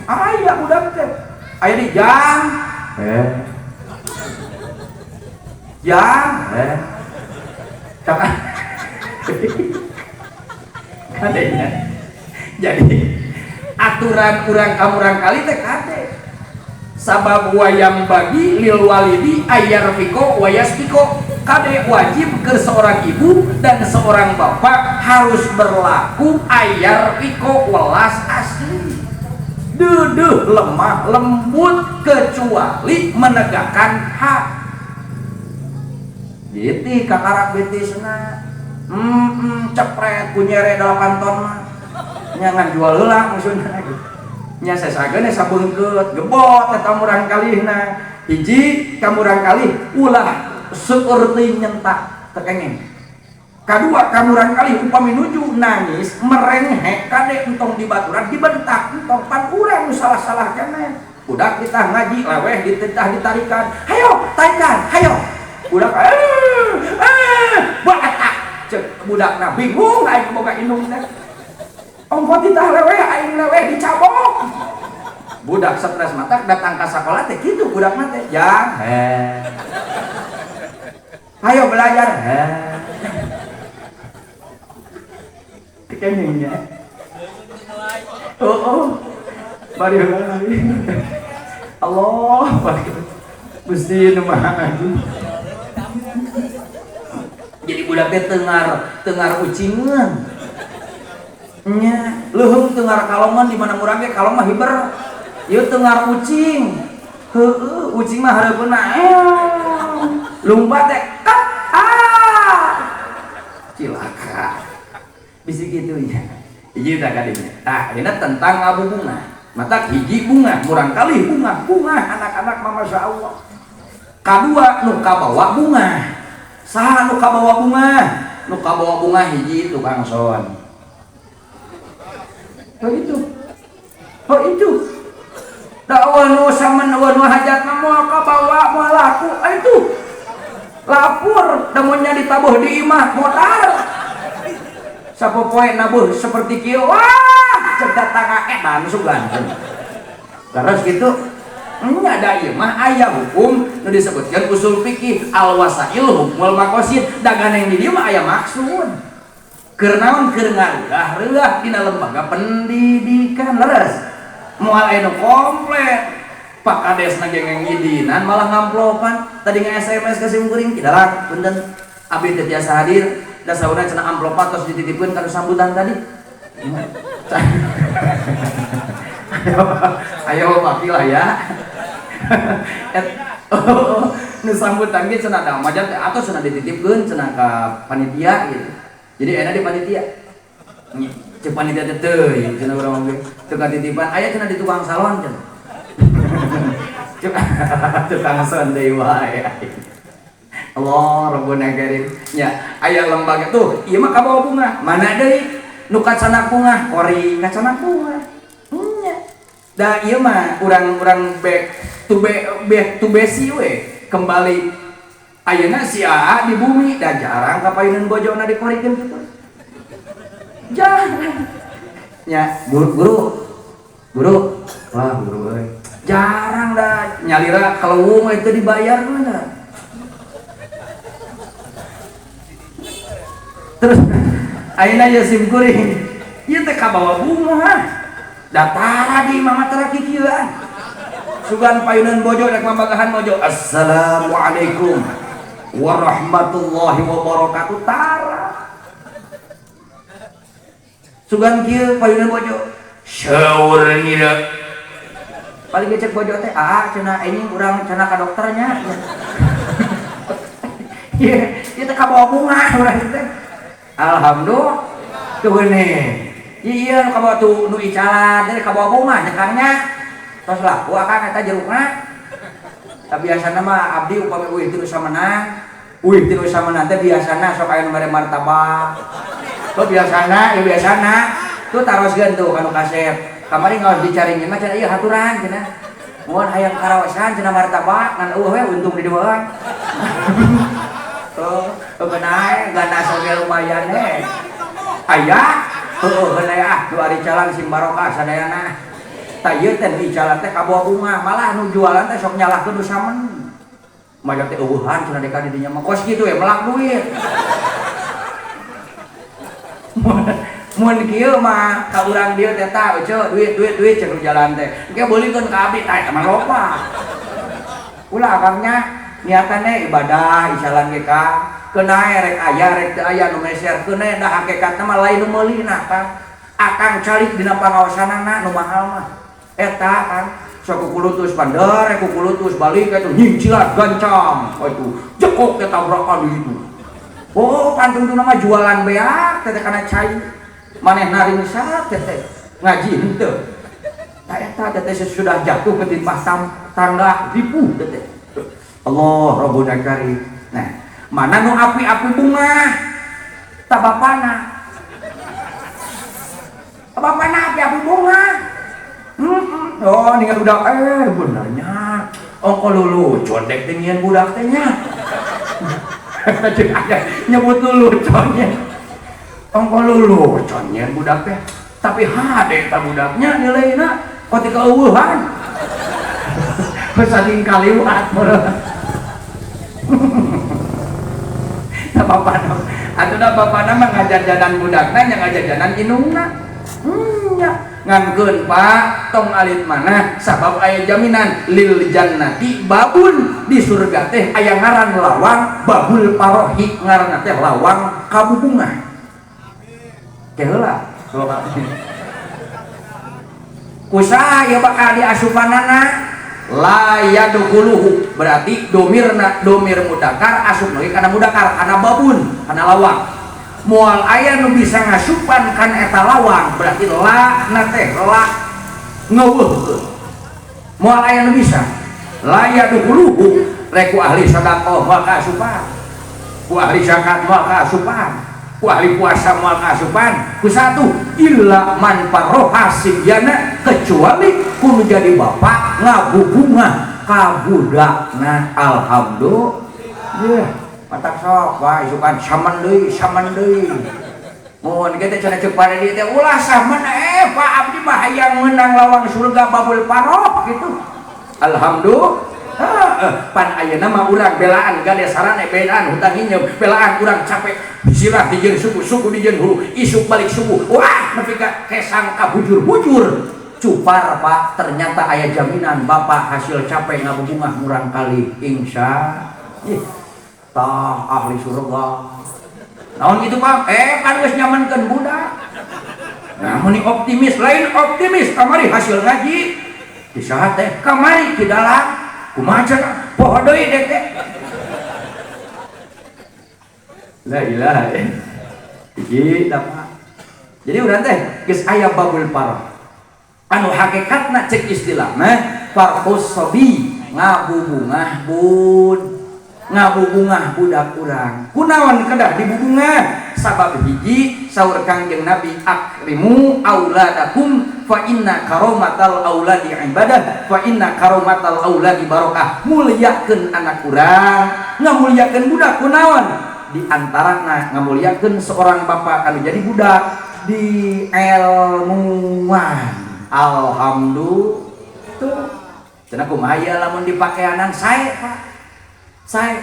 Aya budak teh aya di jam. Jam. Kadenya. Jadi aturan urang ka murang kali teh kade. Sabab wayang bagi lil walidi ayarfiko wayaspiko. Kade wajib ke seorang ibu dan seorang bapak harus berlaku ayarfiko welas asih. Duduh lemah lembut kecuali menegakkan hak. Gitu kakarak betisna. Cepret punyere 8 ton mah. Nya ngan jual heula maksudna gitu. Nya sasageun sabeungkeut gebot eta murang kalihna. Hiji ka murang kalih ulah seueur teuing nyentak teu kengeng. Kadua ka murang kalih upami nuju nangis merenghek kade entong dibaturan dibentak entong pan urang nu salah-salah keneh. Budak ditah ngaji leweh dititah ditarikan. Hayo tarikan, hayo. Budak batak cek budakna bingung aing boga indung teh. Ongko titah leweh aing leweh dicabok. Budak stres matak datang ka sakola teh kitu budak mah teh. Jang, hayo belajar. Kengengnya. Oh. Bari Allah, Gusti nu Maha Agung. Jadi budak teh tengar ucingan. Nya, leuheung tengar kalongan di mana murang ge kalong mah hiber. Ieu tengar ucing. Heueuh, ucing mah hareupeunna. Lumpat teh kap ah. Cilaka. Bisi kitu nya. Hiji tah kadinya. Tah, ayeuna tentang ngabubunga. Matak hiji bunga, murang kali bunga, bunga anak-anak mah masya Allah. Kadua nu kabawa bunga. Saha nu kabawa bunga? Nu kabawa bunga hiji tukang son. Oh itu. Oh itu. Da nu saman nu hajatna moal kabawa moal laku. Ah itu. Lapor da mun nya ditabuh di imah modar. Sapopoe nabuh seperti kieu. Wah, cek datang edan sugan. Terus gitu. Nya da ieu mah aya hukum nu disebutkeun usul fikih al wasail hukmul maqasid. Dagan yang di dieu mah aya maksud. Keur naon keur ngarudah-reuah dina lembaga pendidikan leres. Moal aya nu komplet. Pak Kadesna ge ngidinan malah ngamplopan. Tadi nge-SMS ka sim kuring kidalang punten abdi teu tiasa hadir. Da saurna cenah amplop tos dititipkeun ka sambutan tadi. Ayo wakil lah ya. Nu sambutan ge cenah da majan teh atos cenah dititipkeun cenah ka panitia gitu. Jadi enak di panitia. Cek panitia teh teuing cenah urang oge. Teu katitipan aya cenah di tukang salon cenah. Tukang salon deui wae. Allah Rabbuna Karim. Nya aya lembaga tuh ieu mah kabawa bunga. Mana deui nu kacanak bunga? Kori kacanak bunga. Nya. Da ieu mah urang-urang back to back to besi we kembali ayeuna si AA di bumi da jarang kapayuneun bojona dikorikeun kitu. Jarang. Nya guru-guru Guru, wah guru euy. Jarang dah nyalira kalewung itu dibayar mana. Terus ayeuna ye sim kuring. Ieu teh kabawa bunga. Datara di mama tara kikieuan. Sugan payunan bojo rek mamagahan bojo. Assalamualaikum warahmatullahi wabarakatuh. Tara. Sugan kieu payunan bojo. Saur nira. Paling gecek bojo teh ah cenah anjing urang cenah ka dokternya. Ieu ieu teh kabawa bunga urang teh. Alhamdulillah. Tuh geuning. Ieu nu kabawa tuh nu icalan teh kabawa bunga nya Kang nya. Tos laku akang eta jerukna. Tapi biasana mah abdi upami eueuh teu samenang, eueuh teu samenang teh biasana sok aya nu mere martabak. Tuh biasana, ieu biasana. Tuh taroskeun tuh kanu kasep. Kamari ngaos dicaringin mah cenah ieu haturan cenah. Mun hayang karaosan cenah martabak ngan eueuh we untung di dieu. Tuh, beunai ganas oge lumayan he. Aya, heueuh heula ah du ari calan sing barokah sadayana. Tah ieu teh nu icalan teh kabawa bunga, malah nu jualan teh sok nyalahkeun nu samen. Majak teh eueuhan cenah deka di dinya mah kos kitu we melak duit. Mun kieu mah ka urang dieu teh tah euceu duit duit duit cenah jalan teh. Engke beulikeun ka abdi tah eta mah loba. Ulah akangnya niatannya ibadah icalan ge ka keun rek aya rek teu aya nu meser keun da hakikatna mah lain nu meulina Kang. Akang calik dina pangaosanana nu mahal mah. Eta kan sok kukulutus bandar rek kukulutus balik atuh nyingcilat gancang atuh jekok teh tabrakan di ditu. Oh pantun mah jualan beak teh kana cai. Manehna ringsat teh ngaji henteu. Tah eta teh sesudah jatuh ketimpah tangga ripuh teh. Allah Rabbuna Karim. Nah, mana nu api-api bunga? Ta bapana. Bapana api-api bunga. Oh, ningal budak benernya. Ongko lulucon dek teh nyieun budak teh nya. Ceuk aya nyebut luluconnya. Ongko lulucon nyieun budak teh. Tapi hade eta budaknya nilaina kok teu kaeuweuhan. Saking kaliwat meureun. Tah bapana atuh da bapana mah ngajajanan budakna nya ngajajanan indungna. Nya ngankeun Pak tong alit mana sabab aya jaminan lil jannati babun di surga teh aya ngaran lawang babul parohi ngaranna teh lawang kabubunga. Teh heula. Kusaha ieu bakal diasupanana la yadkhuluhu berarti domirna domir mudakar asup lagi kana mudakar kana babun kana lawang moal aya nu bisa ngasupan kana eta lawang berarti la na teh la ngeuweuhkeun moal aya nu bisa la yadkhuluhu rek ku ahli sedekah moal kaasupan ku ahli zakat moal kaasupan ku ahli puasa moal kaasupan ku satu illa man paroha sibyana kecuali ku nu jadi bapak ngabubunga ka budakna. Alhamdulillah matak sok wah isukan samen deui mun kieu teh cenah ceuk pare dieu teh ulah samen Pak abdi mah hayang meunang lawang surga babul paroh gitu. Alhamdulillah. Pan ayeuna mah urang belaan gade sarane belaan hutang hinjem belaan urang capek sirah dijieun suku suku dijieun hulu isuk balik subuh wah nepi ka kesang ka bujur-bujur cupar Pak ternyata aya jaminan bapak hasil capek ngabubungah murang kali insya tah ahli surga naon kitu Pak pan geus nyamankeun budak nah mun optimis lain optimis kamari hasil ngaji di saha teh kamari di dalam kumaha cenah poho deui dek teh la ilaha illallah Pak. Jadi urang teh geus aya babul parah anu hakikatna cek istilahna farhus sobi ngabubungah bud ngabubungah budak urang kunaon kedah dibubungah sabab hiji saur Kangjeng Nabi akrimu auladakum fa inna karomatal auladi ibadah fa inna karomatal auladi barokah. Muliakeun anak urang ngamuliakeun budak kunaon di antarana ngamuliakeun seorang bapak anu jadi budak di ilmuwan. Alhamdulillah. Tuh. Cenah kumaha ieu lamun dipakeanan sae Pak. Sae.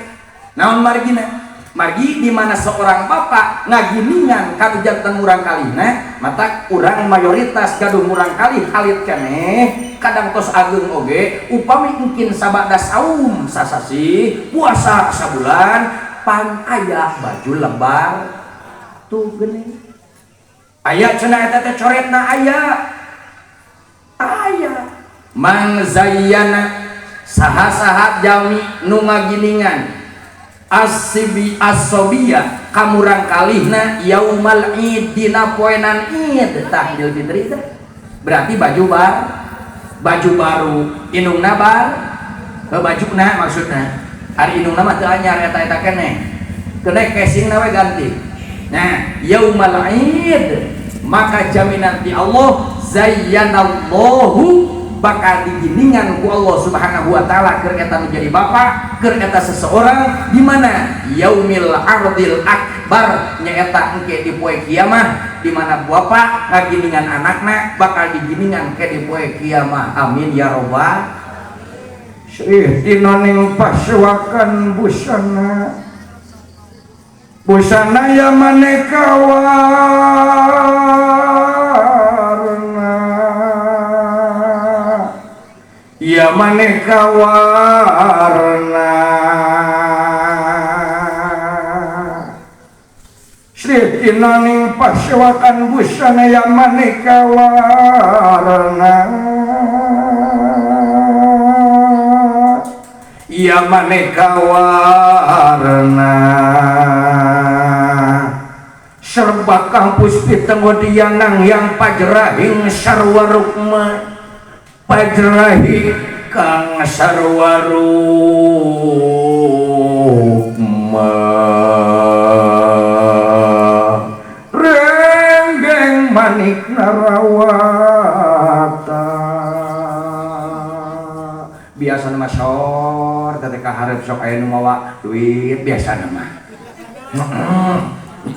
Naon margina? Margi di mana seorang bapak ngaginingan kanu janten murang kalihna, mata urang mayoritas gaduh murang kalih halit keneh, kadang tos ageung oge, upami mungkin sabada saum sasasi, puasa sabulan, pan aya baju lebar tuh geuning. Aya cenah eta teh coretna aya. Aya. Mang zayyana saha-saha jalmi nu ngaginingan asibi asobia kamurang kalihna yaumal id dina poenan id tah Idul Fitri teh berarti baju bar baju baru indungna bar bajuna maksudna ari indungna mah teu anyar eta-eta keneh keneh casingna we ganti. Nah yaumal id maka jaminan ti Allah zayyanallahu bakal diginingan ku Allah Subhanahu wa taala keur eta menjadi bapak keur eta seseorang di mana yaumil ardil akbar nyaeta engke di poe kiamah di mana bapak ngaginingan anakna bakal diginingan ke di poe kiamah. Amin ya robbal. Sri dina ning pasuakan busana busana ya maneka warna ya maneka warna Sri dina ning pasuakan busana ya maneka warna ya maneka warna serba kampus pitengodianang yang pajrahing sarwa rukma pajrahi kang sarwa rukma renggeng manik narawata biasa nama sor teh kaharep sok aya nu mawa duit biasa nama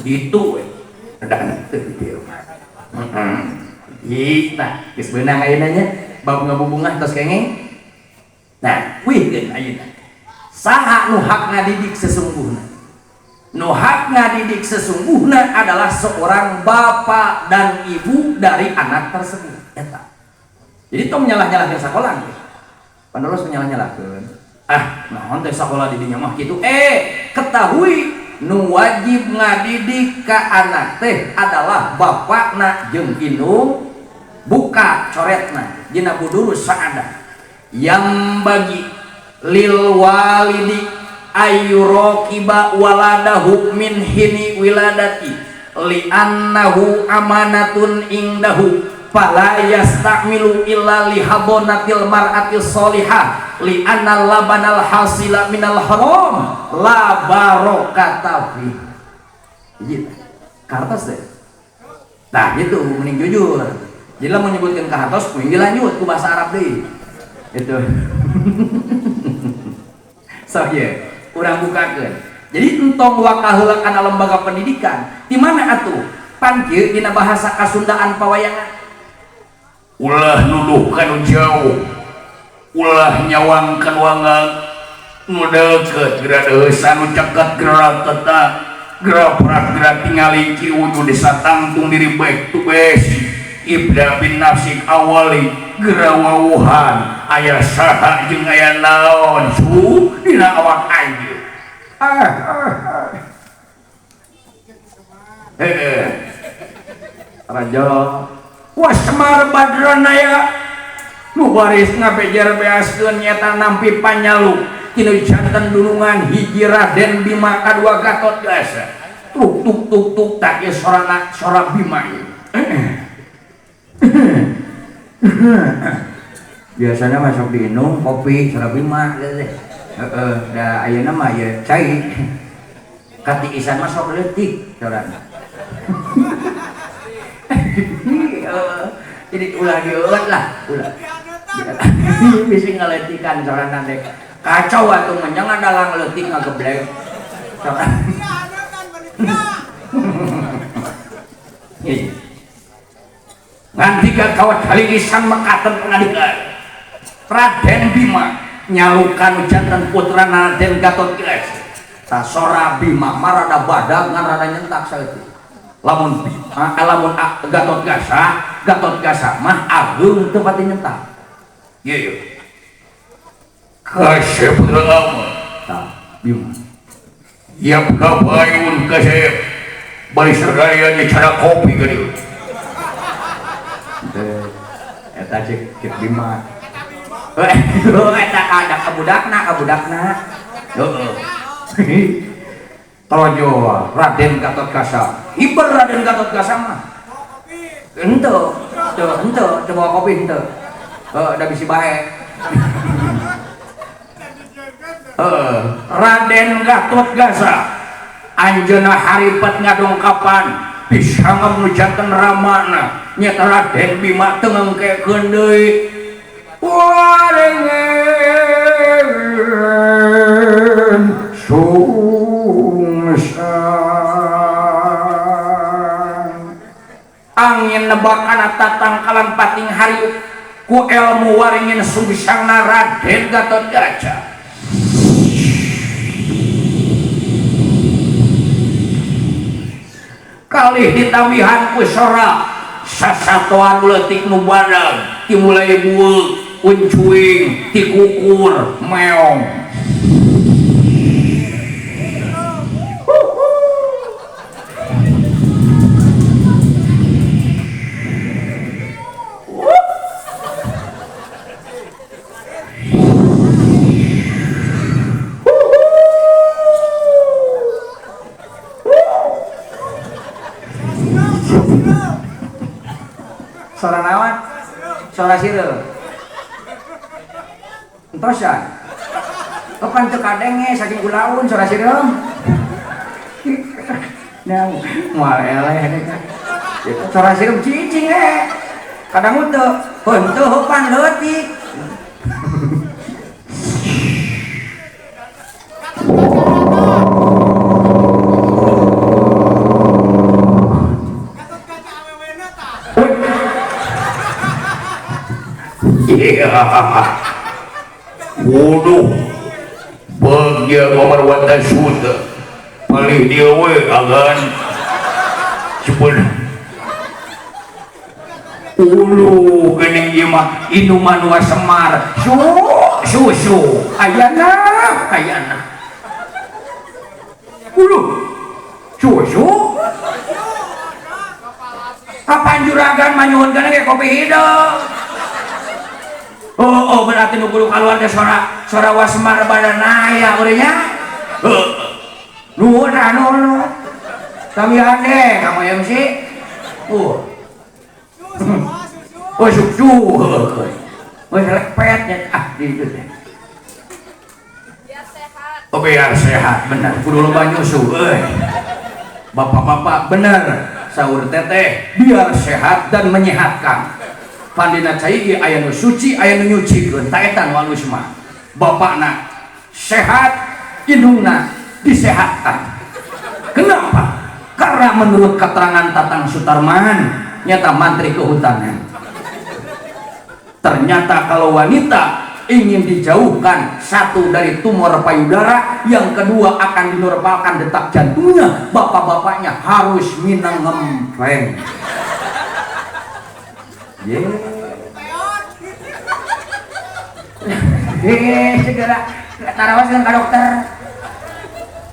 gitu we da teu dieu mah tah geus beunang ayeuna nya bab ngabubungah tos kengeng. Nah wih geun ayeuna saha nu hak ngadidik sesungguhna? Nu hak ngadidik sesungguhna adalah seorang bapak dan ibu dari anak tersebut eta. Jadi tong nyalah-nyalahkeun sakola ge. Pandolos menyalah-nyalahkeun. Ah, naon teh sakola di dinya mah kitu. Ketahui nu wajib ngadidik ka anak teh adalah bapakna jeung indung. Buka coretna dina budurus saada yang bagi lil walidi ayyuraqiba waladahu min hini wiladati li annahu amanatun indahu fala yasta'milu illa li hadonatil mar'ati sholihah li anna labanal hasila minal haram la barakata fi. Gitu. Kartos deh. Nah gitu mending jujur. Jadi lah mau nyebutkan ke hartos, mending dilanjut ku bahasa Arab deh. Itu. So yeah, urang bukakeun. Jadi entong wakaheula kana lembaga pendidikan, di mana atuh? Pan kieu dina bahasa Kasundaan pawayangan. Ulah nuduh kanu jauh, ulah nyawang kanu wangang, nu deukeut geura deusan, nu ceket geura ketak, geura prak geura tingali ki wujud desa tangtung diri baik tu besi. Ibda bin nafsik awali geura wawuhan aya saha jeung aya naon su dina awak anjeun. Heeh. Raja Wasmar Badranaya nu baris ngabejer beaskeun nyata nampi panyalu tinu janten dunungan hiji Raden Bima kadua Gatot Gasa. Tuk tuk tuk tuk tak ieu sorana sora Bima ieu. Biasanya masuk diinum kopi sora Bima gitu. Heeh, da ayeuna mah ye cai. Katiisan mah sok leutik sorana. Jadi ulah dieueut lah, ulah. Bisi ngaletikan sorana dek. Kacau atuh mah jangan dalang leutik ngageblek. Sorana. Ngantika kawat haligisan mekaten pengadikan Raden Bima nyalukan jantan putra Raden Gatotkaca. Sora Bima marada badag ngan rada nyentak saeutik. Lamun Bima lamun Gatotkaca mah ageung teu pati nyentak. Ieu ieu. Kasep lama. Tah Bima. Yap kabayun kasep. Bari sadaya nyecara kopi ka dieu. Teu eta cek Bima. Eta ada kabudakna. Heeh. Tojo Raden Gatotkaca. Hiber Raden Gatotkaca mah. Henteu, teu bawa kopi henteu. Heuh, da bisi bae. Heeh, Raden Gatotkaca anjeunna haripet ngadongkapan bisa ngemujanten ramana nyata Raden Bima teu ngengkekeun deui. Waringin sungsang angin nebakana tatangkalan pating hariuk ku elmu waringin sungsangna Raden Gatotkaca. Kalih ditambihan ku sora sasatoan leutik nu badag dimulai bueuk uncuing tikukur meong. Sora naon? Sora sireum. Entosan. Kapan teu kadenge saking gulaun sora sireum. Nah, moal eleh teh. Sora sireum cicing eh. Kadang teu, henteu heupan leutik. Waduh, bagia kamar wata suta, palih dia we agan cepet. Ulu gening ieu mah inuman wa semar, susu, ayana, ayana. Ulu, susu. Kapan juragan manyuhunkeun ge kopi hideung. Oh, berarti nu kudu kaluar teh sora wasmar badan aya urangnya. Heuh. Nuhun anu. Tamihan deh kamu MC. Oh, susu. Oh, lepet nya ah di dieu teh. Biar sehat. Oh, biar sehat bener kudu loba nyusu euy. Bapak-bapak bener saur teteh biar sehat dan menyehatkan. Pandina cai ieu aya nu suci aya nu nyucikeun ta eta nu alus mah. Bapakna sehat, indungna disehatkan. Kenapa? Karena menurut keterangan Tatang Sutarman, nyata mantri kehutanan. Ternyata kalau wanita ingin dijauhkan satu dari tumor payudara, yang kedua akan dinormalkan detak jantungnya, bapak-bapaknya harus minang ngempeng. Segera tarawas kan ke dokter.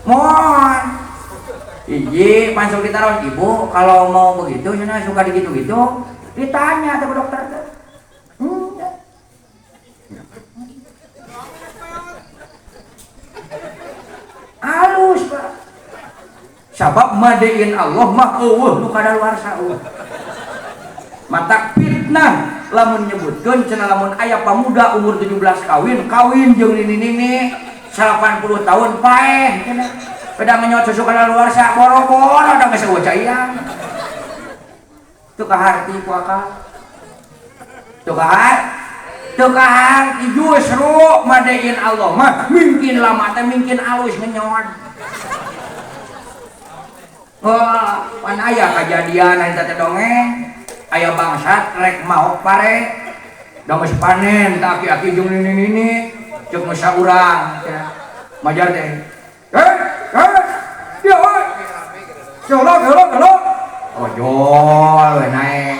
Mohon. Iji langsung ditaruh ibu kalau mau begitu sana suka digitu-gitu ditanya ke dokter. Halus Pak. Sabab madein Allah mah eueuh nu kadaluarsa eueuh. Matak fitnah lamun nyebutkeun cenah lamun aya pamuda umur 17 kawin, kawin jeung nini-nini 80 tahun paeh cenah. Peda menyot susu kadaluarsa boro-boro da geus eueuh caian. Teu kaharti ku akal. Teu kaharti justru madein Allah mah mungkin lama teh mungkin alus ngenyot. Wah, pan aya kajadian eta teh dongeng. Aya bangsat rek maok pare. Da geus panen tah aki-aki jeung nini-nini ceuk nu saurang cenah. Majar teh. Eh, eh, dia we. Jolo jolo jolo. Ojol we naek.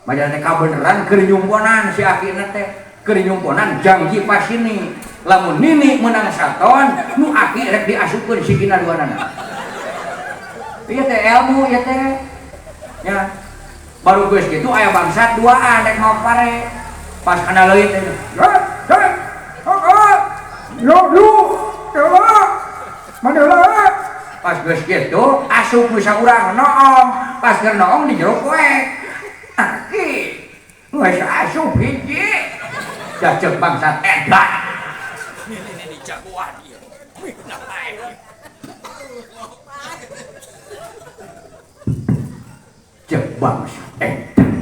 Majar teh kabeneran keur nyumponan si akina teh. Keur nyumponan janji pas ini. Lamun nini menang saton, nu aki rek diasupkeun sikina duanana. Ieu teh ilmu ieu teh. Ya. Baru geus kitu aya bangsat duaan rek maok pare. Pas kana leuit teh. Pas geus kitu asup nu saurang noong, pas keur noong di jero poek. Aki geus asup hiji. Da ceuk bangsat edan. Ini jagoan ieu. Ceuk bangsat edan.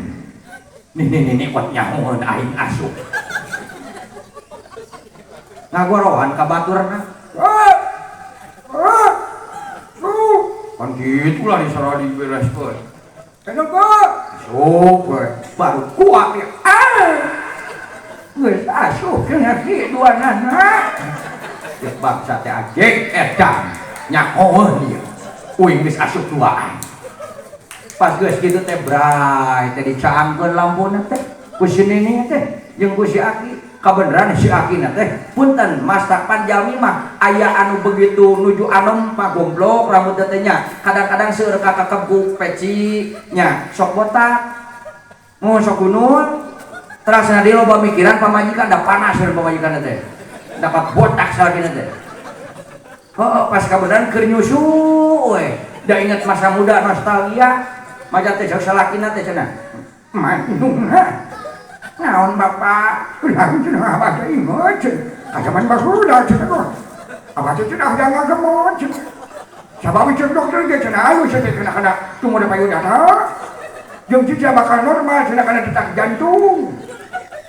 Nini kuat nyahoeun aing asup. Ngagorohan ka baturna. Kan kitu lah disara dibereskeun. Asup we. Baru kuat ya. Geus asup cenah ki duanana. Ceuk bangsa teh ajeg edan nyahoeun ieu. Uing geus asup duaan. Pas geus kitu teh bray teh dicaangkeun lampuna teh ku si nini teh jeung ku si aki. Kabeneran si akina teh punten masak panjalmi mah aya anu begitu nuju anom mah gomblok rambut teh nya kadang-kadang seueur kakekep ku peci nya sok botak mun sok gunul terasna di loba mikiran pamajikan da panas seueur pamajikan teh dapat botak salakina teh heuh pas kabeneran keur nyusu we da inget masa muda nostalgia maja teh salakina teh cenah manungna naon bapak ulah cenah abah teh inget ka zaman baheula cenah abah teh cenah da ngagemot cenah sabab ceuk dokter ge cenah alus teh cenah kana tumor payudara jeung cicing bakal normal cenah kana detak jantung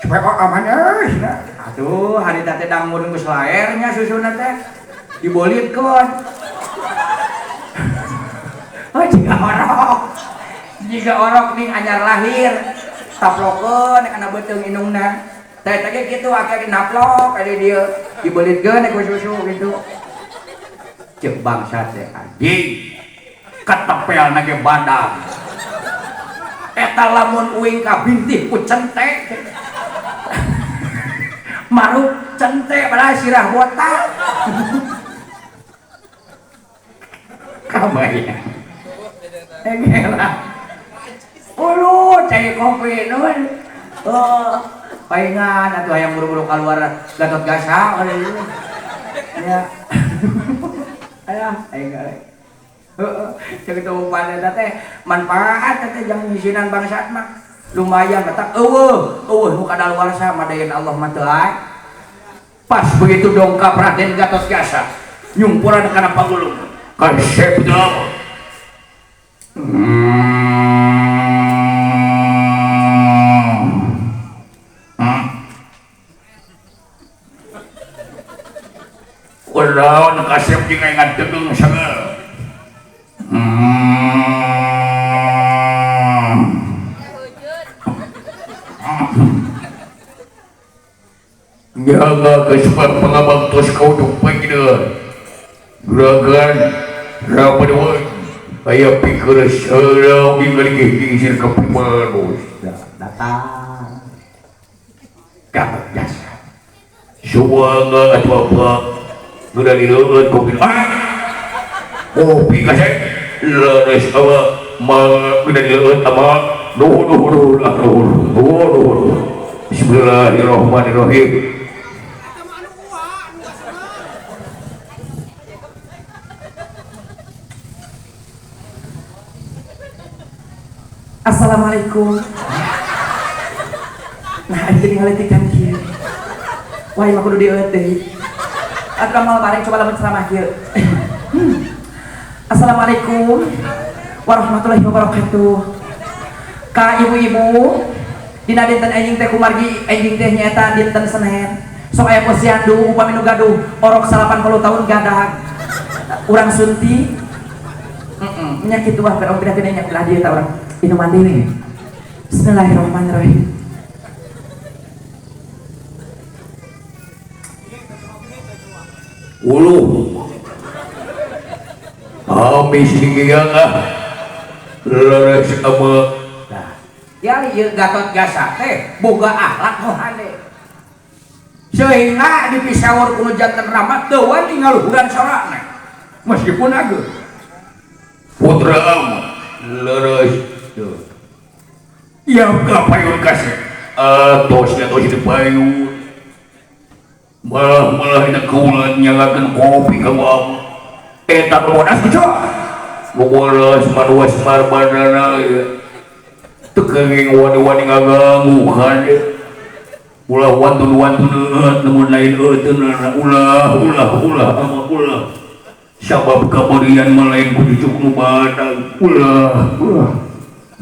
supaya aman cenah atuh harita teh dangun geus laer nya susuna teh dibolitkeun oh jiga orok ning anyar lahir taplokeun kana beuteung indungna teh teh kitu akeh naplok aya dieu dibelitkeun ku susu kitu ceuk bangsa teh anjing katepelna ge badan eta lamun uing kabintih ku cente maruk cente padahal sirah botak kabayang engela ulu cai kopi nun oh paingan atuh hayang buru-buru keluar Gatot Gasa ya ayah aing heeh ceuk teu umpan eta teh manfaat teh jang nyisinan bangsat mah lumayan batak eueuh eueuh nu kadaluarsa madayeun Allah mah teu pas begitu dongkap Raden Gatot Gasa nyumpuran kana pagulung kasep teu Kunaon kasep jeung ngadegeung sagala. Jaga kesepar pengabang tos kau duk pagina. Gerakan rapaduan aya pikir serau digaligih diisir ka pimanos. Datang. Gatot Gasa. Suwanga atuh apa? Geura dileueut kopi. Kopi kasep leres apa ma geura dileueut ama nuhun nuhun nuhun nuhun. Bismillahirrahmanirrahim. Assalamualaikum. Nah, ini ngaletikan kieu. Wah, mah kudu dieueut deui. Atuh mal bareng coba lamun ceramah kieu. Assalamualaikum warahmatullahi wabarakatuh. Ka ibu-ibu, dina dinten enjing teh kumargi enjing teh nyaeta dinten Senin. Sok aya posyandu upami nu gaduh orok 80 tahun gadag. Urang sunti. Heeh, nya kitu wah perong pindah nya belah dieu ta urang. Minuman deui. Bismillahirrahmanirrahim. Uluh. Habis digiang ah. Leres ama. Nah, ya ieu Gatot Gasa teh boga akhlak nu hade. Sehingga dipisawur ku janten rahmat teu wani ngaluhuran sorana. Meskipun ageung. Putra ama leres. Tuh. Ya kapayun kasih. Atos atos di payun. Malah ina kaulan nyalakan kopi kamu ama. Eta bodas kitu. Bodas maruas marbadana ya. Teu kenging wani-wani ngaganggu kan. Ulah wantun-wantun namun lain euteunana ulah ulah ulah ama ulah. Sabab kabarian mah lain ku cucuk nu badag. Ulah ulah.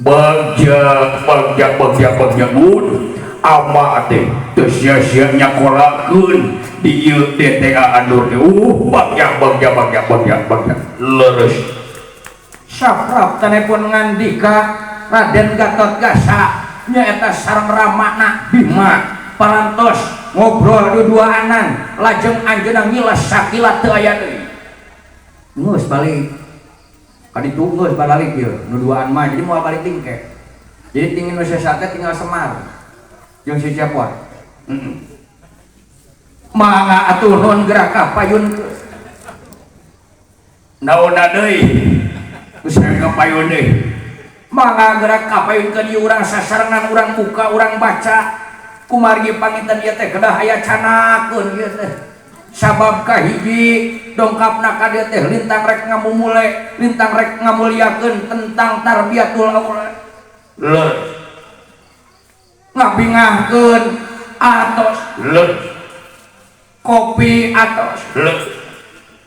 Bagja bagja bagja bagja mun ama teh teu sia-sia nyakolakeun di ieu DTA Andur teh. Bagja bagja bagja bagja bagja leres. Saprap tanepun ngandika Raden Gatot Gasa nyaeta sareng ramana Bima parantos ngobrol duduaanan lajeng anjeunna ngilas sakila teu aya deui. Geus balik. Kaditu geus balik ieu nu duaan mah jadi moal balik tingkeh. Jadi tingin nu sesa teh tinggal Semar jeung si Cepot. Heeh. Mangga atuh nuhun gerak ka payun. Naonna deui? Geus ka payun deui. Mangga gerak ka payun ke dieu urang sasarengan urang buka urang baca. Kumargi panginten ieu teh kedah aya canakeun ieu teh. Sabab kahiji dongkapna ka dieu teh lintang rek ngamumule, lintang rek ngamuliakeun tentang tarbiyatul aulad. Leres. Ngabingahkeun atos. Leres. Kopi atos. Leres.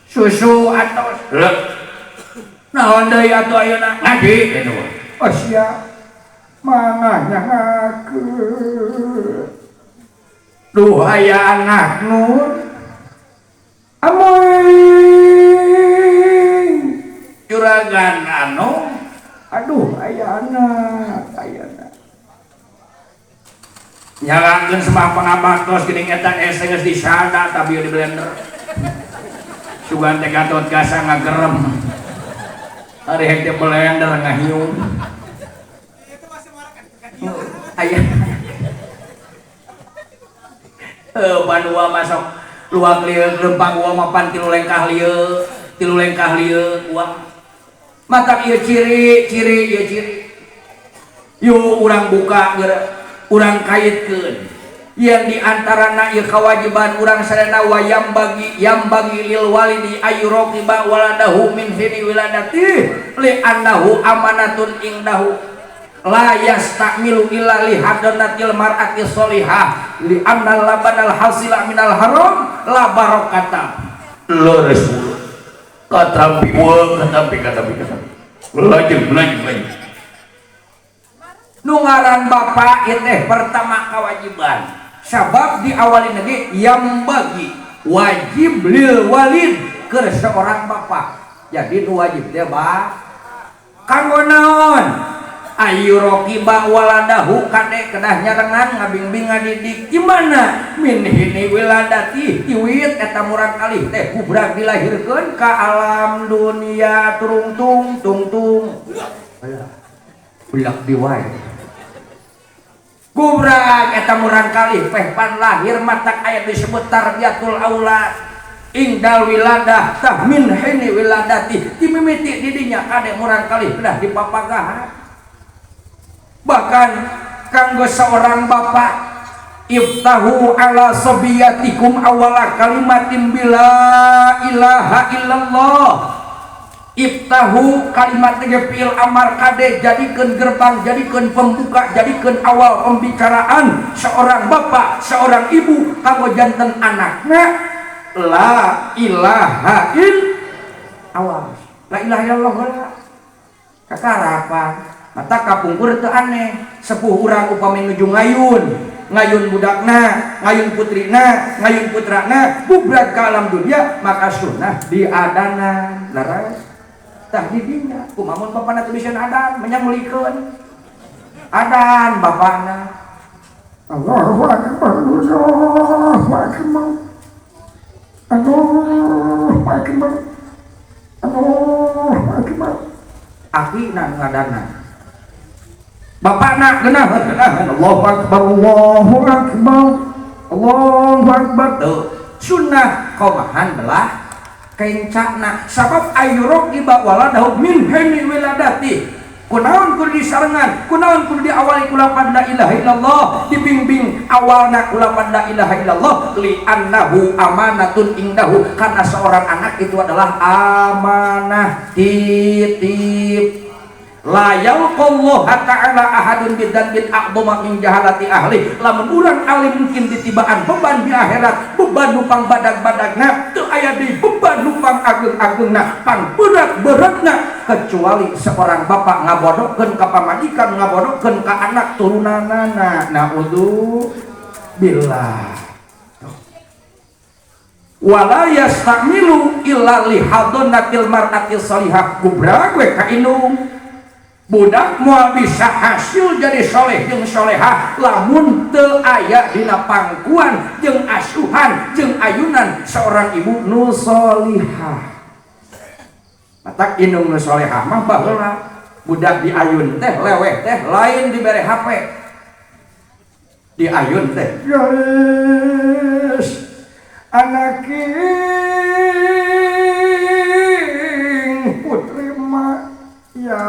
Susu atos. Leres. Naon deui atuh ayeuna? Ngaji kitu. Oh sia. Mangga nyangakeun. Duh aya anak nur. Amoy. Juragan anu. Aduh aya anak, aya anak. Nyalakeun semah pangabaktos geuning eta es geus disada tapi di blender. Sugan teh Gatot Gasa ngagerem. Ari hek di blender ngahiung. Aya. Banua masuk luak lieu lempang uang mapan tilu lengkah lieu uang. Matak ieu ciri ciri ieu ciri. Yuk urang buka urang kaitkeun. Yang diantarana ieu kewajiban urang sadayana wa yam bagi lil walidi ayyuraqiba waladahu min hini wiladati li annahu amanatun indahu la yastamilu illa li hadanatil mar'ati sholihah li anna labanal hasila minal haram la barakata. Leres katampi wa katampi katampi katampi lajeng lajeng lajeng. Nu ngaran bapak ieu teh pertama kewajiban sabab diawali lagi yang bagi wajib lil walid ke seorang bapak. Jadi nu wajib teh ba kanggo naon? Ayyuraqiba waladahu kade kedah nyarengan ngabingbing ngadidik gimana min hini wiladati tiwit eta murang kalih teh gubrak dilahirkeun ka alam dunia turung tung tung tung belak diwae gubrak eta murang kalih pehpan lahir matak aya disebut tarbiyatul aulad ingdal wiladah tah min hini wiladati timimiti didinya kade murang kalih kedah dipapagahan. Bahkan kanggo seorang bapak iftahu ala sobiyatikum awala kalimatin bila ilaha illallah. Iftahu kalimat fi'il amar kade jadikeun gerbang, jadikeun pembuka, jadikeun awal pembicaraan seorang bapak, seorang ibu kanggo janten anakna la ilaha il awal. La ilaha illallah heula. Kakarapan mata kapungkur teu aneh sepuh urang upami nuju ngayun ngayun budakna ngayun putrina ngayun putrana bubrag ka alam dunia maka sunnah diadanan leres tah didinya kumaha mun bapana teu bisa adan menyang meulikeun Adan bapakna. Allahu akbar, Allahu akbar. Allahu akbar. Allahu akbar. Akina ngadana. Bapakna geunaheun geunaheun Allahu akbar, Allahu akbar. Allahu akbar. Tuh, sunnah qomahan belah kencana sabab ayyuraqiba waladahu min hini wiladati. Kunaon kudu disarengan, kunaon kudu diawali ku lapan la ilaha illallah, dibimbing awalna ku lapan la ilaha illallah li annahu amanatun indahu, karena seorang anak itu adalah amanah titip. La yalqallaha ta'ala ahadun bidzanbin a'dhama min jahalati ahli. Lamun urang alim mungkin ditibaan beban di akhirat, beban nu pang badag-badagna, teu aya deui beban nu pang ageung-ageungna, pang berat-beratna kecuali seorang bapak ngabodohkeun ka pamajikan, ngabodohkeun ka anak turunanana. Naudzu billah. Wala yastamilu illa li hadanatil mar'atil salihah. Gubrak we ka indung. Budak moal bisa hasil jadi soleh jeung solehah lamun teu aya dina pangkuan jeung asuhan jeung ayunan seorang ibu nu solihah. Matak indung nu solehah mah baheula budak diayun teh leweh teh lain dibere HP. Diayun teh geus anaking putri ma ya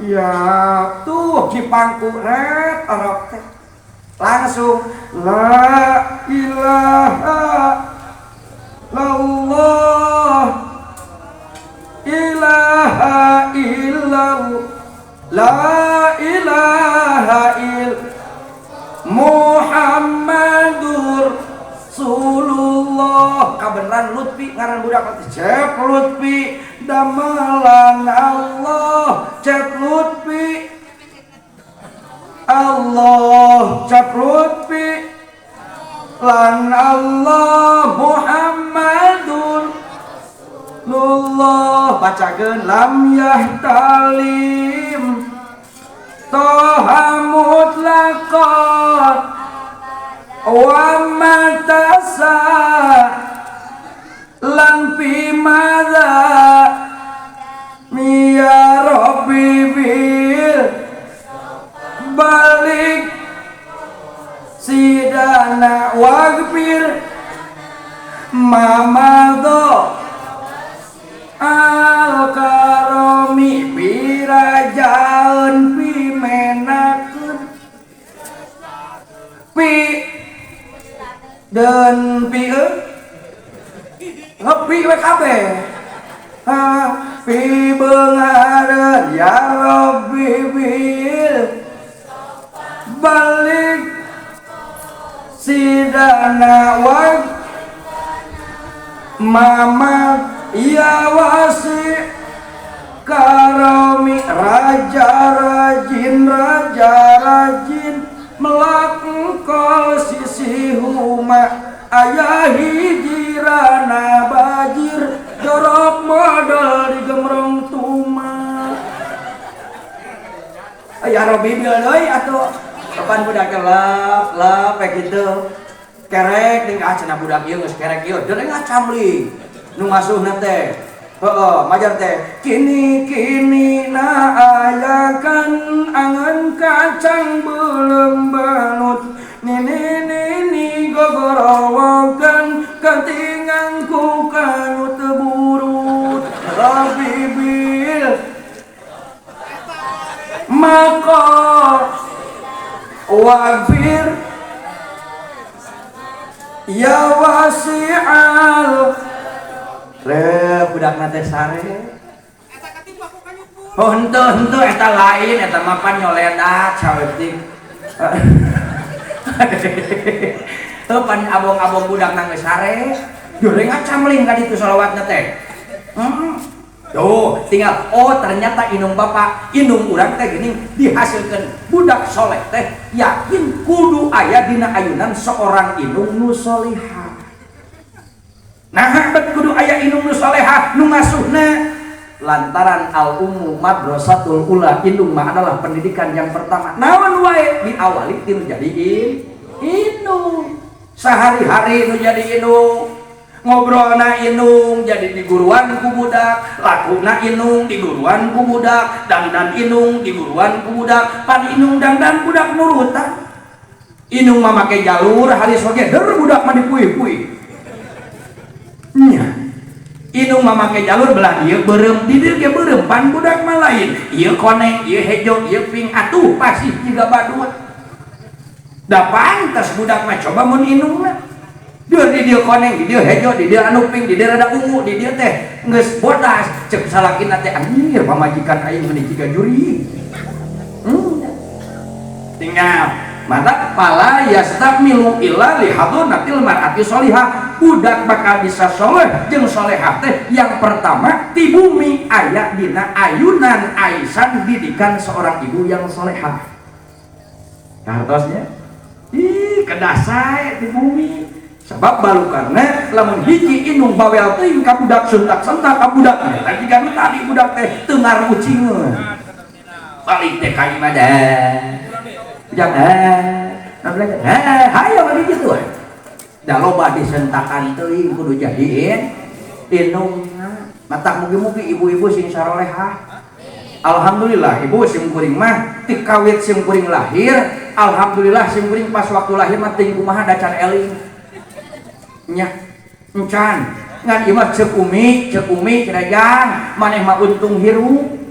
ya tuh dipangku ret orok teh langsung la ilaha illallah ilaha illallah la ilaha il Muhammadur Rasulullah. Kabeneran Lutfi ngaran budak teh Cep Lutfi damelan Allah Cep Lutfi Allah Cep Lutfi lan Allah Muhammadur Rasulullah. Bacakeun lam yahtalim toha mutlaqat wa matasa lan pimadza ya rabbi bil balik sidana waghfir mamado al karami pirajaun pimenakeun pi dan pi ngopi we kabeh ha pi beungareun ya rabbi bil balik sidana wa mama ya wasi karami raja rajin melakengkol sisi huma ayah hijirana bajir jorok modal di gemrong tuma. Ayah Robi bil deui atuh kapan budak lap lap kayak gitu kerek deung ah cenah budak ieu geus kerek ieu deung ngacamli nu ngasuhna teh heeh majar teh kini kini na ayakan angan kacang belum balut nini nini gogorowokan ketingang ku kanu teburut Rabbi bil maka wagfir ya wasi'al le budak teh sare. Oh henteu henteu eta lain eta mah pan nyoledat saeutik. Heuh pan abong-abong budak geus sare, goreng ngacamling ka ditu salawatna teh. Tuh, tinggal oh ternyata indung bapak, indung urang teh geuning dihasilkeun budak soleh teh yakin kudu aya dina ayunan seorang indung nu solihah. Nah, bet kudu aya indung nu solehah nu ngasuhna. Lantaran al ummu madrasatul ula, indung mah adalah pendidikan yang pertama. Naon wae diawali ti nu jadi indung. Sehari-hari nu jadi indung, ngobrolna indung jadi diguruan ku budak, lakuna indung diguruan ku budak, dangdan indung diguruan ku budak, pan indung dangdan budak nurutan. Indung mah make jalur haris oge der budak mah dipuih-puih. Nya. Indung mah make jalur belah dieu beureum, di dieu ge beureum, pan budak mah lain. Ieu koneng, ieu hejo, ieu ping, atuh pasti jiga badut. Da pantes budak mah coba mun indungna. Dieu di dieu koneng, di dieu hejo, di dieu anu ping, di dieu rada ungu, di dieu teh geus bodas. Ceuk salakina teh anjir pamajikan aing meuni jiga juri. Tinggal mata pala yastakmilu illa li hadonatil mar'ati sholihah. Budak bakal bisa soleh jeung solehah teh yang pertama di bumi aya dina ayunan aisan didikan seorang ibu yang solehah. Hartosnya ih kedah sae di bumi. Sebab balukarna lamun hiji indung bawel teuing ka budak sentak-sentak ka budak eta jiga nu tadi budak teh teu ngarucingeun. Balik teh ka imah dah. Jangan, hayo mah gitu. Da loba disentakan teuing kudu jadiin indungna. Matak mugi-mugi ibu-ibu sing sarolehah. Alhamdulillah ibu sim kuring mah ti kawit sim kuring lahir, alhamdulillah sim kuring pas waktu lahir mah teuing kumaha da can eling. Nya, encan. Ngan ieu mah ceuk umi cenah jang, maneh mah untung hirup.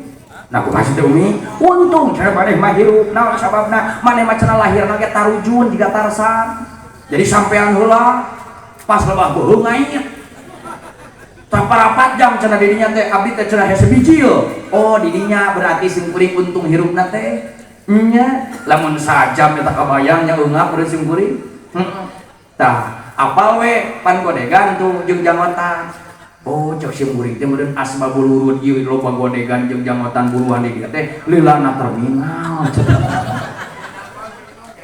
Nah, kumaha teh umi? Untung cenah maneh mah hirup. Naon sababna? Maneh mah cenah lahirna ge tarujun jiga Tarsan. Jadi sampean heula pas lebah beuheung ngait. Saparapat jam cenah didinya teh abdi teh cenah hese bijil. Oh, didinya berarti sim kuring untung hirupna teh. Nya, lamun sajam eta kabayang nya eungap urang sim kuring. Heeh. Tah, apal we pan godegan tuh jeung jangotan. Oh, cek sim kuring teh meureun asbabul wurud ieu loba godegan jeung jangotan buruan di dieu teh lilana terminal.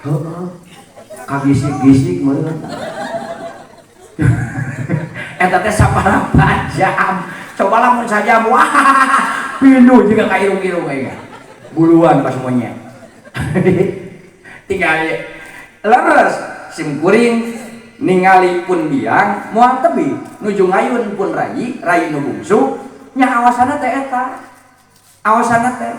Heeh. Kagisik-gisik meureun. Eta teh saparapat jam. Coba lamun sajam wah pinuh juga ka irung-irung aing. Buluan pas monyet. Tinggal leres sim kuring ningali pun biang moal tebi nuju ngayun pun rayi, rayi nu bungsu nya awasana teh eta. Awasana teh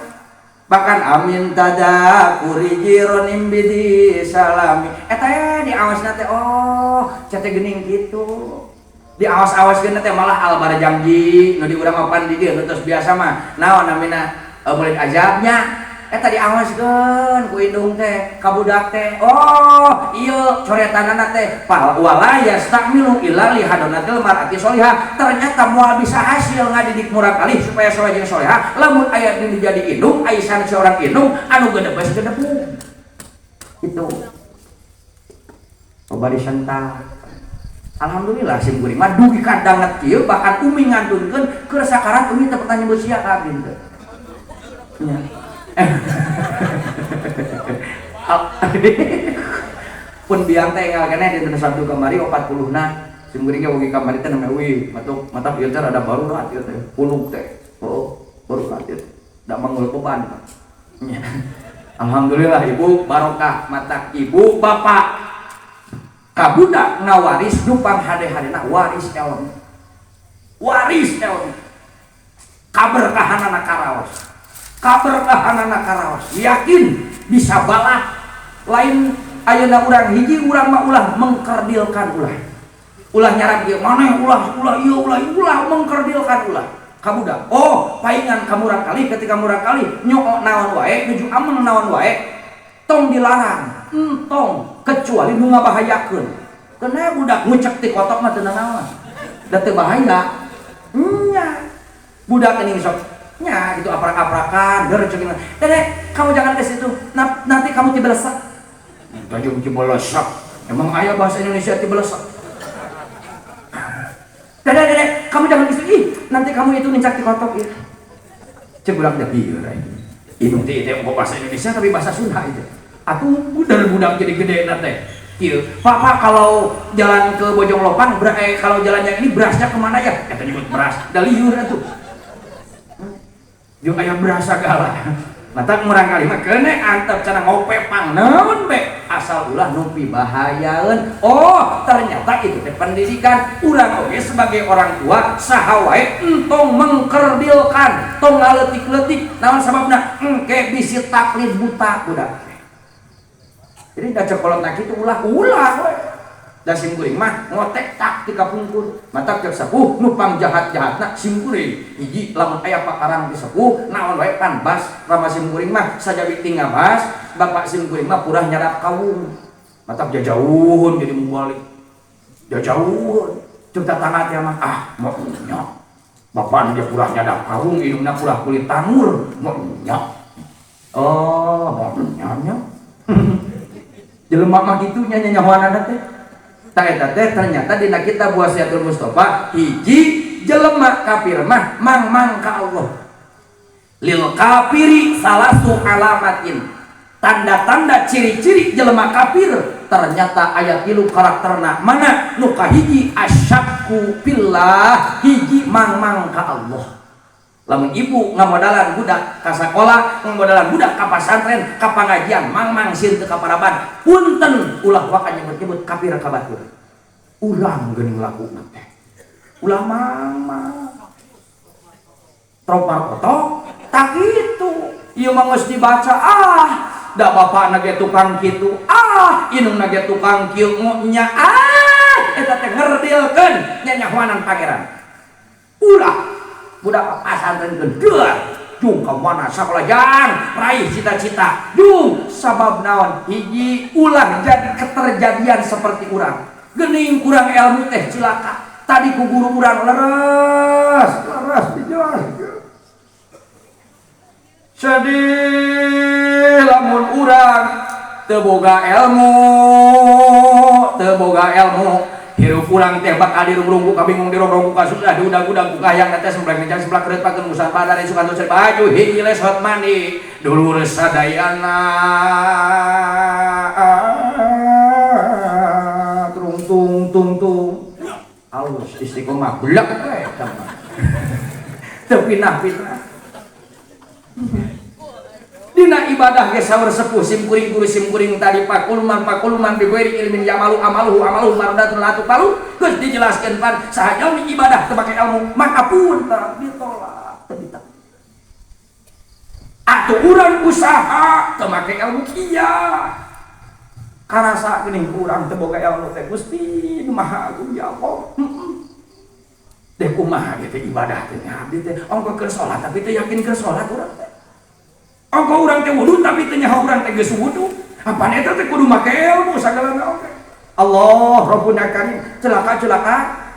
bahkan amin tadakuri jironim bidi salami eta di awasna teh oh cete geuning kitu. Diawas-awaskeun teh malah albar janji nu di urang mapan di dieu nu tos biasa mah naon namina murid azabnya eta diawaskeun ku indung teh ka budak teh oh ieu coretanana teh wala yastakmilu illa li hadonatil mar'ati sholihah. Ternyata moal bisa hasil ngadidik murangkalih supaya soleh jeung solehah lamun aya di jadi indung aisan seorang indung anu gedebes gedebug itu loba disentak. Alhamdulillah sim kuring mah dugi ka danget kieu bahkan umi ngantunkeun keur sakarat umi teu pernah nyebut sia ka abdi teh. Nya. Pun biang teh enggal keneh dinten Sabtu kamari 40 na sim kuring ge wogi kamari teh name uwi matuk matak ieu teh rada barurat ieu teh punuk teh. Oh, barurat ieu teh. Da manggul beban. Nya. Alhamdulillah ibu barokah matak ibu bapak kabudak ngawaris dupang hade-hadena waris ilmu. Waris ilmu. Kaberkahanana karaos. Kaberkahanana karaos. Yakin bisa balah lain ayeuna urang hiji urang mah ulah mengkerdilkan ulah. Ulah nyarap ieu maneh ulah ulah ieu ulah ulah mengkerdilkan ulah. Kabudak. Oh, paingan ka murangkalih ketika murangkalih nyoo naon wae nuju ameng naon wae tong dilarang. Entong kecuali nu ngabahayakeun. Kena budak ngucek ti kotok mah teu nanaon. Da teu bahaya. Nya. Budak ini sok nya gitu aprak-aprakan, der ceuk. Dede, kamu jangan ke situ. Nanti kamu tibelesak. Tajung tibelesak. Emang aya bahasa Indonesia tibelesak. Dede, dede, kamu jangan ke situ. Ih, nanti kamu itu nincak ti kotok ieu. Ceuk budak teh ieu Indung teh teh bahasa Indonesia tapi bahasa Sunda itu. Atuh budak jadi gede na teh. Kieu, Papa kalau jalan ke Bojong Lopang, kalau jalan yang ini berasnya kemana ya? Kata nyebut beras, da lieur atuh. Jeung aya beras sagala. Matak murang kali mah keune antep cenah ngope pang naon be asal ulah nu pibahayaeun. Oh, ternyata itu teh pendidikan urang oge sebagai orang tua saha wae entong mengkerdilkan, tong ngaleutik-leutik. Naon sababna? Engke bisi taklid buta budak. Jadi da cekolotna kitu ulah-ulah we. Da sim kuring mah ngotek tak ti kapungkur. Matak cek sepuh nu pangjahat-jahatna sim kuring. Hiji lamun aya pakarang ti sepuh naon wae pan bas rama sim kuring mah sajawi ti ngabas bapak sim kuring mah purah nyarap kawung. Matak jajauhun jadi mubalik. Jajauhun. Cek tatangga teh mah ah mau nya. Bapak dia purah nyadap kawung indungna purah kulit tangur mau nya. Oh, mau nya nya. Jelema mah kitu nya nyanyahoanana teh. Tak eta teh ternyata dina kitab Wasiatul Mustafa hiji jelema kafir mah mang-mang ka Allah. Lil kafiri salasu alamatin. Tanda-tanda ciri-ciri jelema kafir ternyata aya tilu karakterna. Mana nu kahiji asyakku billah, hiji mang-mang ka Allah. Lamun ibu ngamodalan budak ka sakola, ngamodalan budak ka pasantren, ka pangajian, mang-mang sieun teu kaparaban. Punten ulah waka nyebut-nyebut kafir ka batur. Urang geuning lakuna teh. Ulah mang-mang. Tropar kotok tak kitu. Ieu mah geus dibaca ah, da bapakna ge tukang kitu, ah, indungna ge tukang kieu nya ah, eta teh ngerdilkeun nyanyahoanan pangeran. Ulah budak pasantren gede jung ka mana sakola jang raih cita-cita jung sabab naon hiji ulah jadi keterjadian seperti urang geuning kurang ilmu teh cilaka tadi ku guru urang leres leres dijelaskeun sedih lamun urang teu boga ilmu teu boga ilmu hirup urang teh bakal dirung-rung ku kabingung dirong-rong ku kasudah diudag-udag ku kahayang teh sembrang mencang seblak keureut pakeun usaha padare sukan tusir baju hiji lesot mandi dulur sadayana tung tung tung tung alus istiqomah belak we eta mah teu pinah-pinah dina ibadah ge saur sepuh sim kuring guru sim kuring tadi pakuluman pakuluman bi ghairi ilmin yamalu amaluhu amaluhu mardatun la tuqbalu geus dijelaskeun pan saha jalmi ibadah teu make ilmu maka pun ditolak teu ditolak atuh urang usaha teu make ilmu iya karasa geuning urang teu boga ilmu teh Gusti nu Maha Agung ya Allah teh kumaha ge teh ibadah teh abdi teh ongko keur salat tapi teu yakin keur salat urang teh ongko urang teh wudu tapi teu nyaho urang teh geus wudu. Apaan eta teh kudu make ilmu sagalana oge. Allah Rabbuna Karim celaka-celaka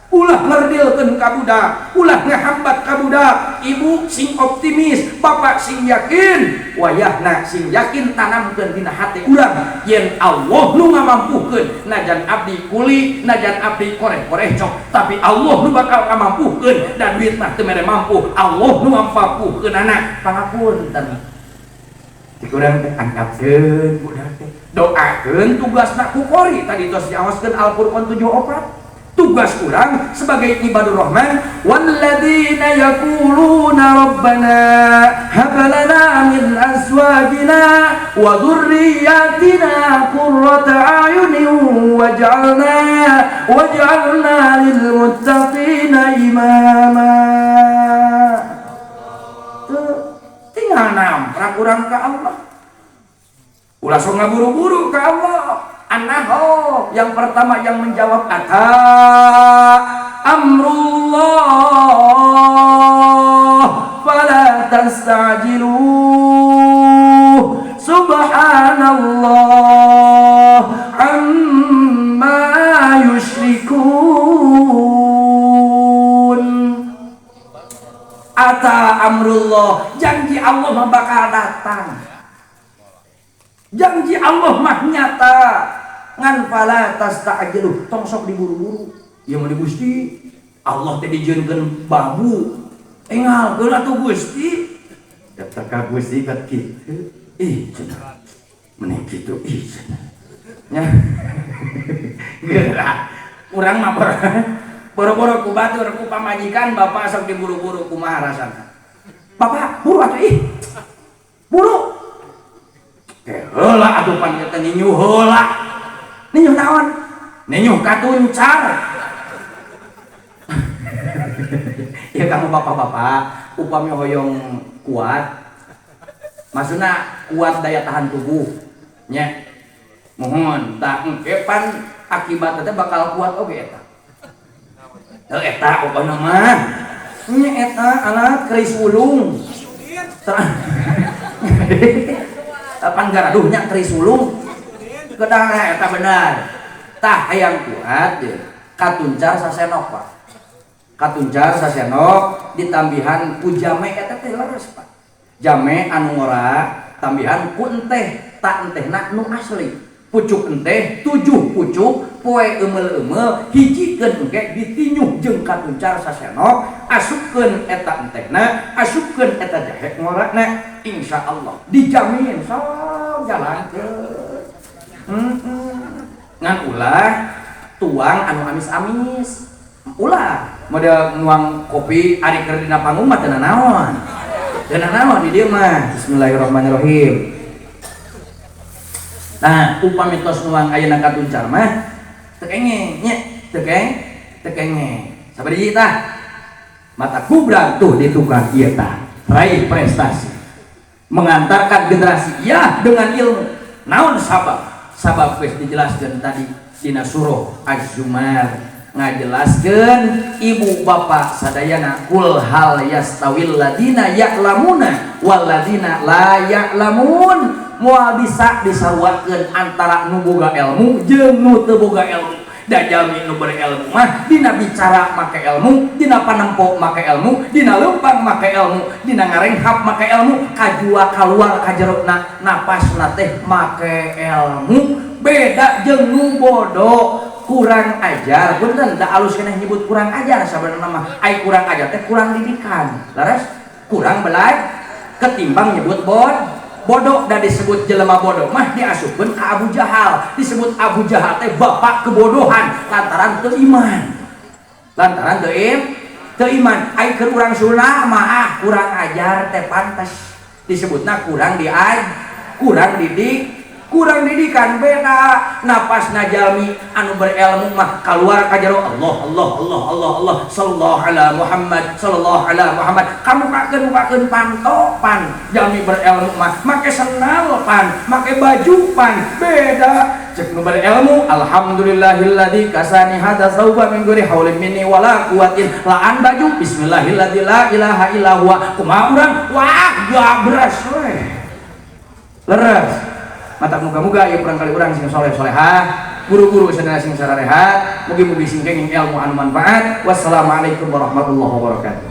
ulah ngerdilkeun ka budak, ulah ngahambat ka budak. Ibu sing optimis, bapak sing yakin, wayahna sing yakin tanamkeun dina hate urang yen Allah nu ngamampuhkeun najan abdi kuli, najan abdi koreh-koreh cok, tapi Allah nu bakal ngamampuhkeun dan duit mah teu mere mampu, Allah nu ngamampuhkeunana. Pangapunten. Cik urang teh angkatkeun budak teh, doakeun tugasna ku qori tadi tos diawaskeun Al-Qur'an 74. Tugas urang sebagai ibadur rahman walladzina yaquluna rabbana hab lana min azwajina wa dzurriyyatina qurrata a'yunin waj'alna lil muttaqina imama. Tinggal namprak urang ka Allah. Ulah sok ngaburu-buru ka Allah. Anaho yang pertama yang menjawab ata amrullah fala tastajiluh subhanallah amma yusyrikun. Ata amrullah, janji Allah mah bakal datang, janji Allah mah nyata. Ngan fala tasta'jilu, tong sok diburu-buru. Ieu mah di Gusti Allah teh dijieunkeun babu engal geus atuh Gusti daftar ka Gusti kat kitu ih cenah meneh kitu ih cenah nya geura urang mah boro-boro ku batur ku pamajikan bapak sok diburu-buru kumaha rasana. Bapak buru atuh ih. Buru. Teh heula atuh pan teh ninyuh heula. Ninyuh naon? Ninyuh katuncar. Ya kamu bapak-bapak, upami hoyong kuat, maksudna kuat daya tahan tubuh nya. Mohon tak engke pan akibatna teh bakal kuat oge eta. Heuh eta pokona mah. Nya eta alat keris wulung. Pan garaduhnya keris wulung. Kedah eta benar. Tah hayang kuat ye. Katuncar sasenok Pak. Katuncar sasenok ditambihan ku jame eta teh leres Pak. Jame anu ngora tambihan ku enteh, tak entehna nu asli. Pucuk enteh 7 pucuk poe eumel-eumel hijikeun engke ditinyuh jeung katuncar sasenok, asupkeun eta entehna, asupkeun eta jahe ngorana, insyaallah dijamin sok jalankeun. Ngan ulah tuang anu amis-amis. Ulah model nuang kopi ari keur dina panggung mah teu nanaon. Teu nanaon di dieu mah. Bismillahirrahmanirrahim. Nah, upami tos nuang ayeuna katuncar mah teu kengeng nya, teu kengeng. Sabaraha tah? Mata kubra tuh di tukang ieu tah, raih prestasi. Mengantarkan generasi ya dengan ilmu. Naon sabab? Sabab geus dijelaskeun tadi dina surah Az-Zumar ngajelaskeun ibu bapak sadayana kul hal yastawil ladina ya'lamuna wal ladina la ya'lamun. Moal bisa disaruakeun antara nu boga ilmu jeung nu teu boga ilmu. Da jalmi nu berilmu mah dina bicara make ilmu, dina panempo make ilmu, dina leumpang make ilmu, dina ngarenghap make ilmu, kajua kaluar ka jerona napasna teh make ilmu. Beda jeung nu bodoh, kurang ajar. Punten da alus keneh nyebut kurang ajar sabenerna mah. Ai kurang ajar teh kurang didikan. Leres? Kurang belajar ketimbang nyebut bodoh. Dan disebut jelema bodoh mah diasupkeun ka Abu Jahal. Disebut Abu Jahal teh bapak kebodohan lantaran teu iman. Lantaran teu iman. Ai keur urang Sunda mah ah kurang ajar teh pantes. Disebutna kurang diaj, kurang didik, kurang didikan. Beda napasna jalmi anu berilmu mah kaluar ka jero Allah Allah Allah Allah Allah sallallahu ala Muhammad sallallahu ala Muhammad. Kamukakeun mukakeun panto pan jalmi berilmu mah make sendal pan, make baju pan. Beda cek nu berilmu alhamdulillahilladzi kasani hadza sauba min ghairi haulin minni wala quwwatin. Laan baju bismillahilladzi la ilaha illa huwa. Kumaha urang wah gabres we. Leres. Mata muga-muga ieu urang kali urang sing soleh solehah, guru-guru sadaya sing sararehat, mugi-mugi sing kenging ilmu anu manfaat. Wassalamualaikum warahmatullahi wabarakatuh.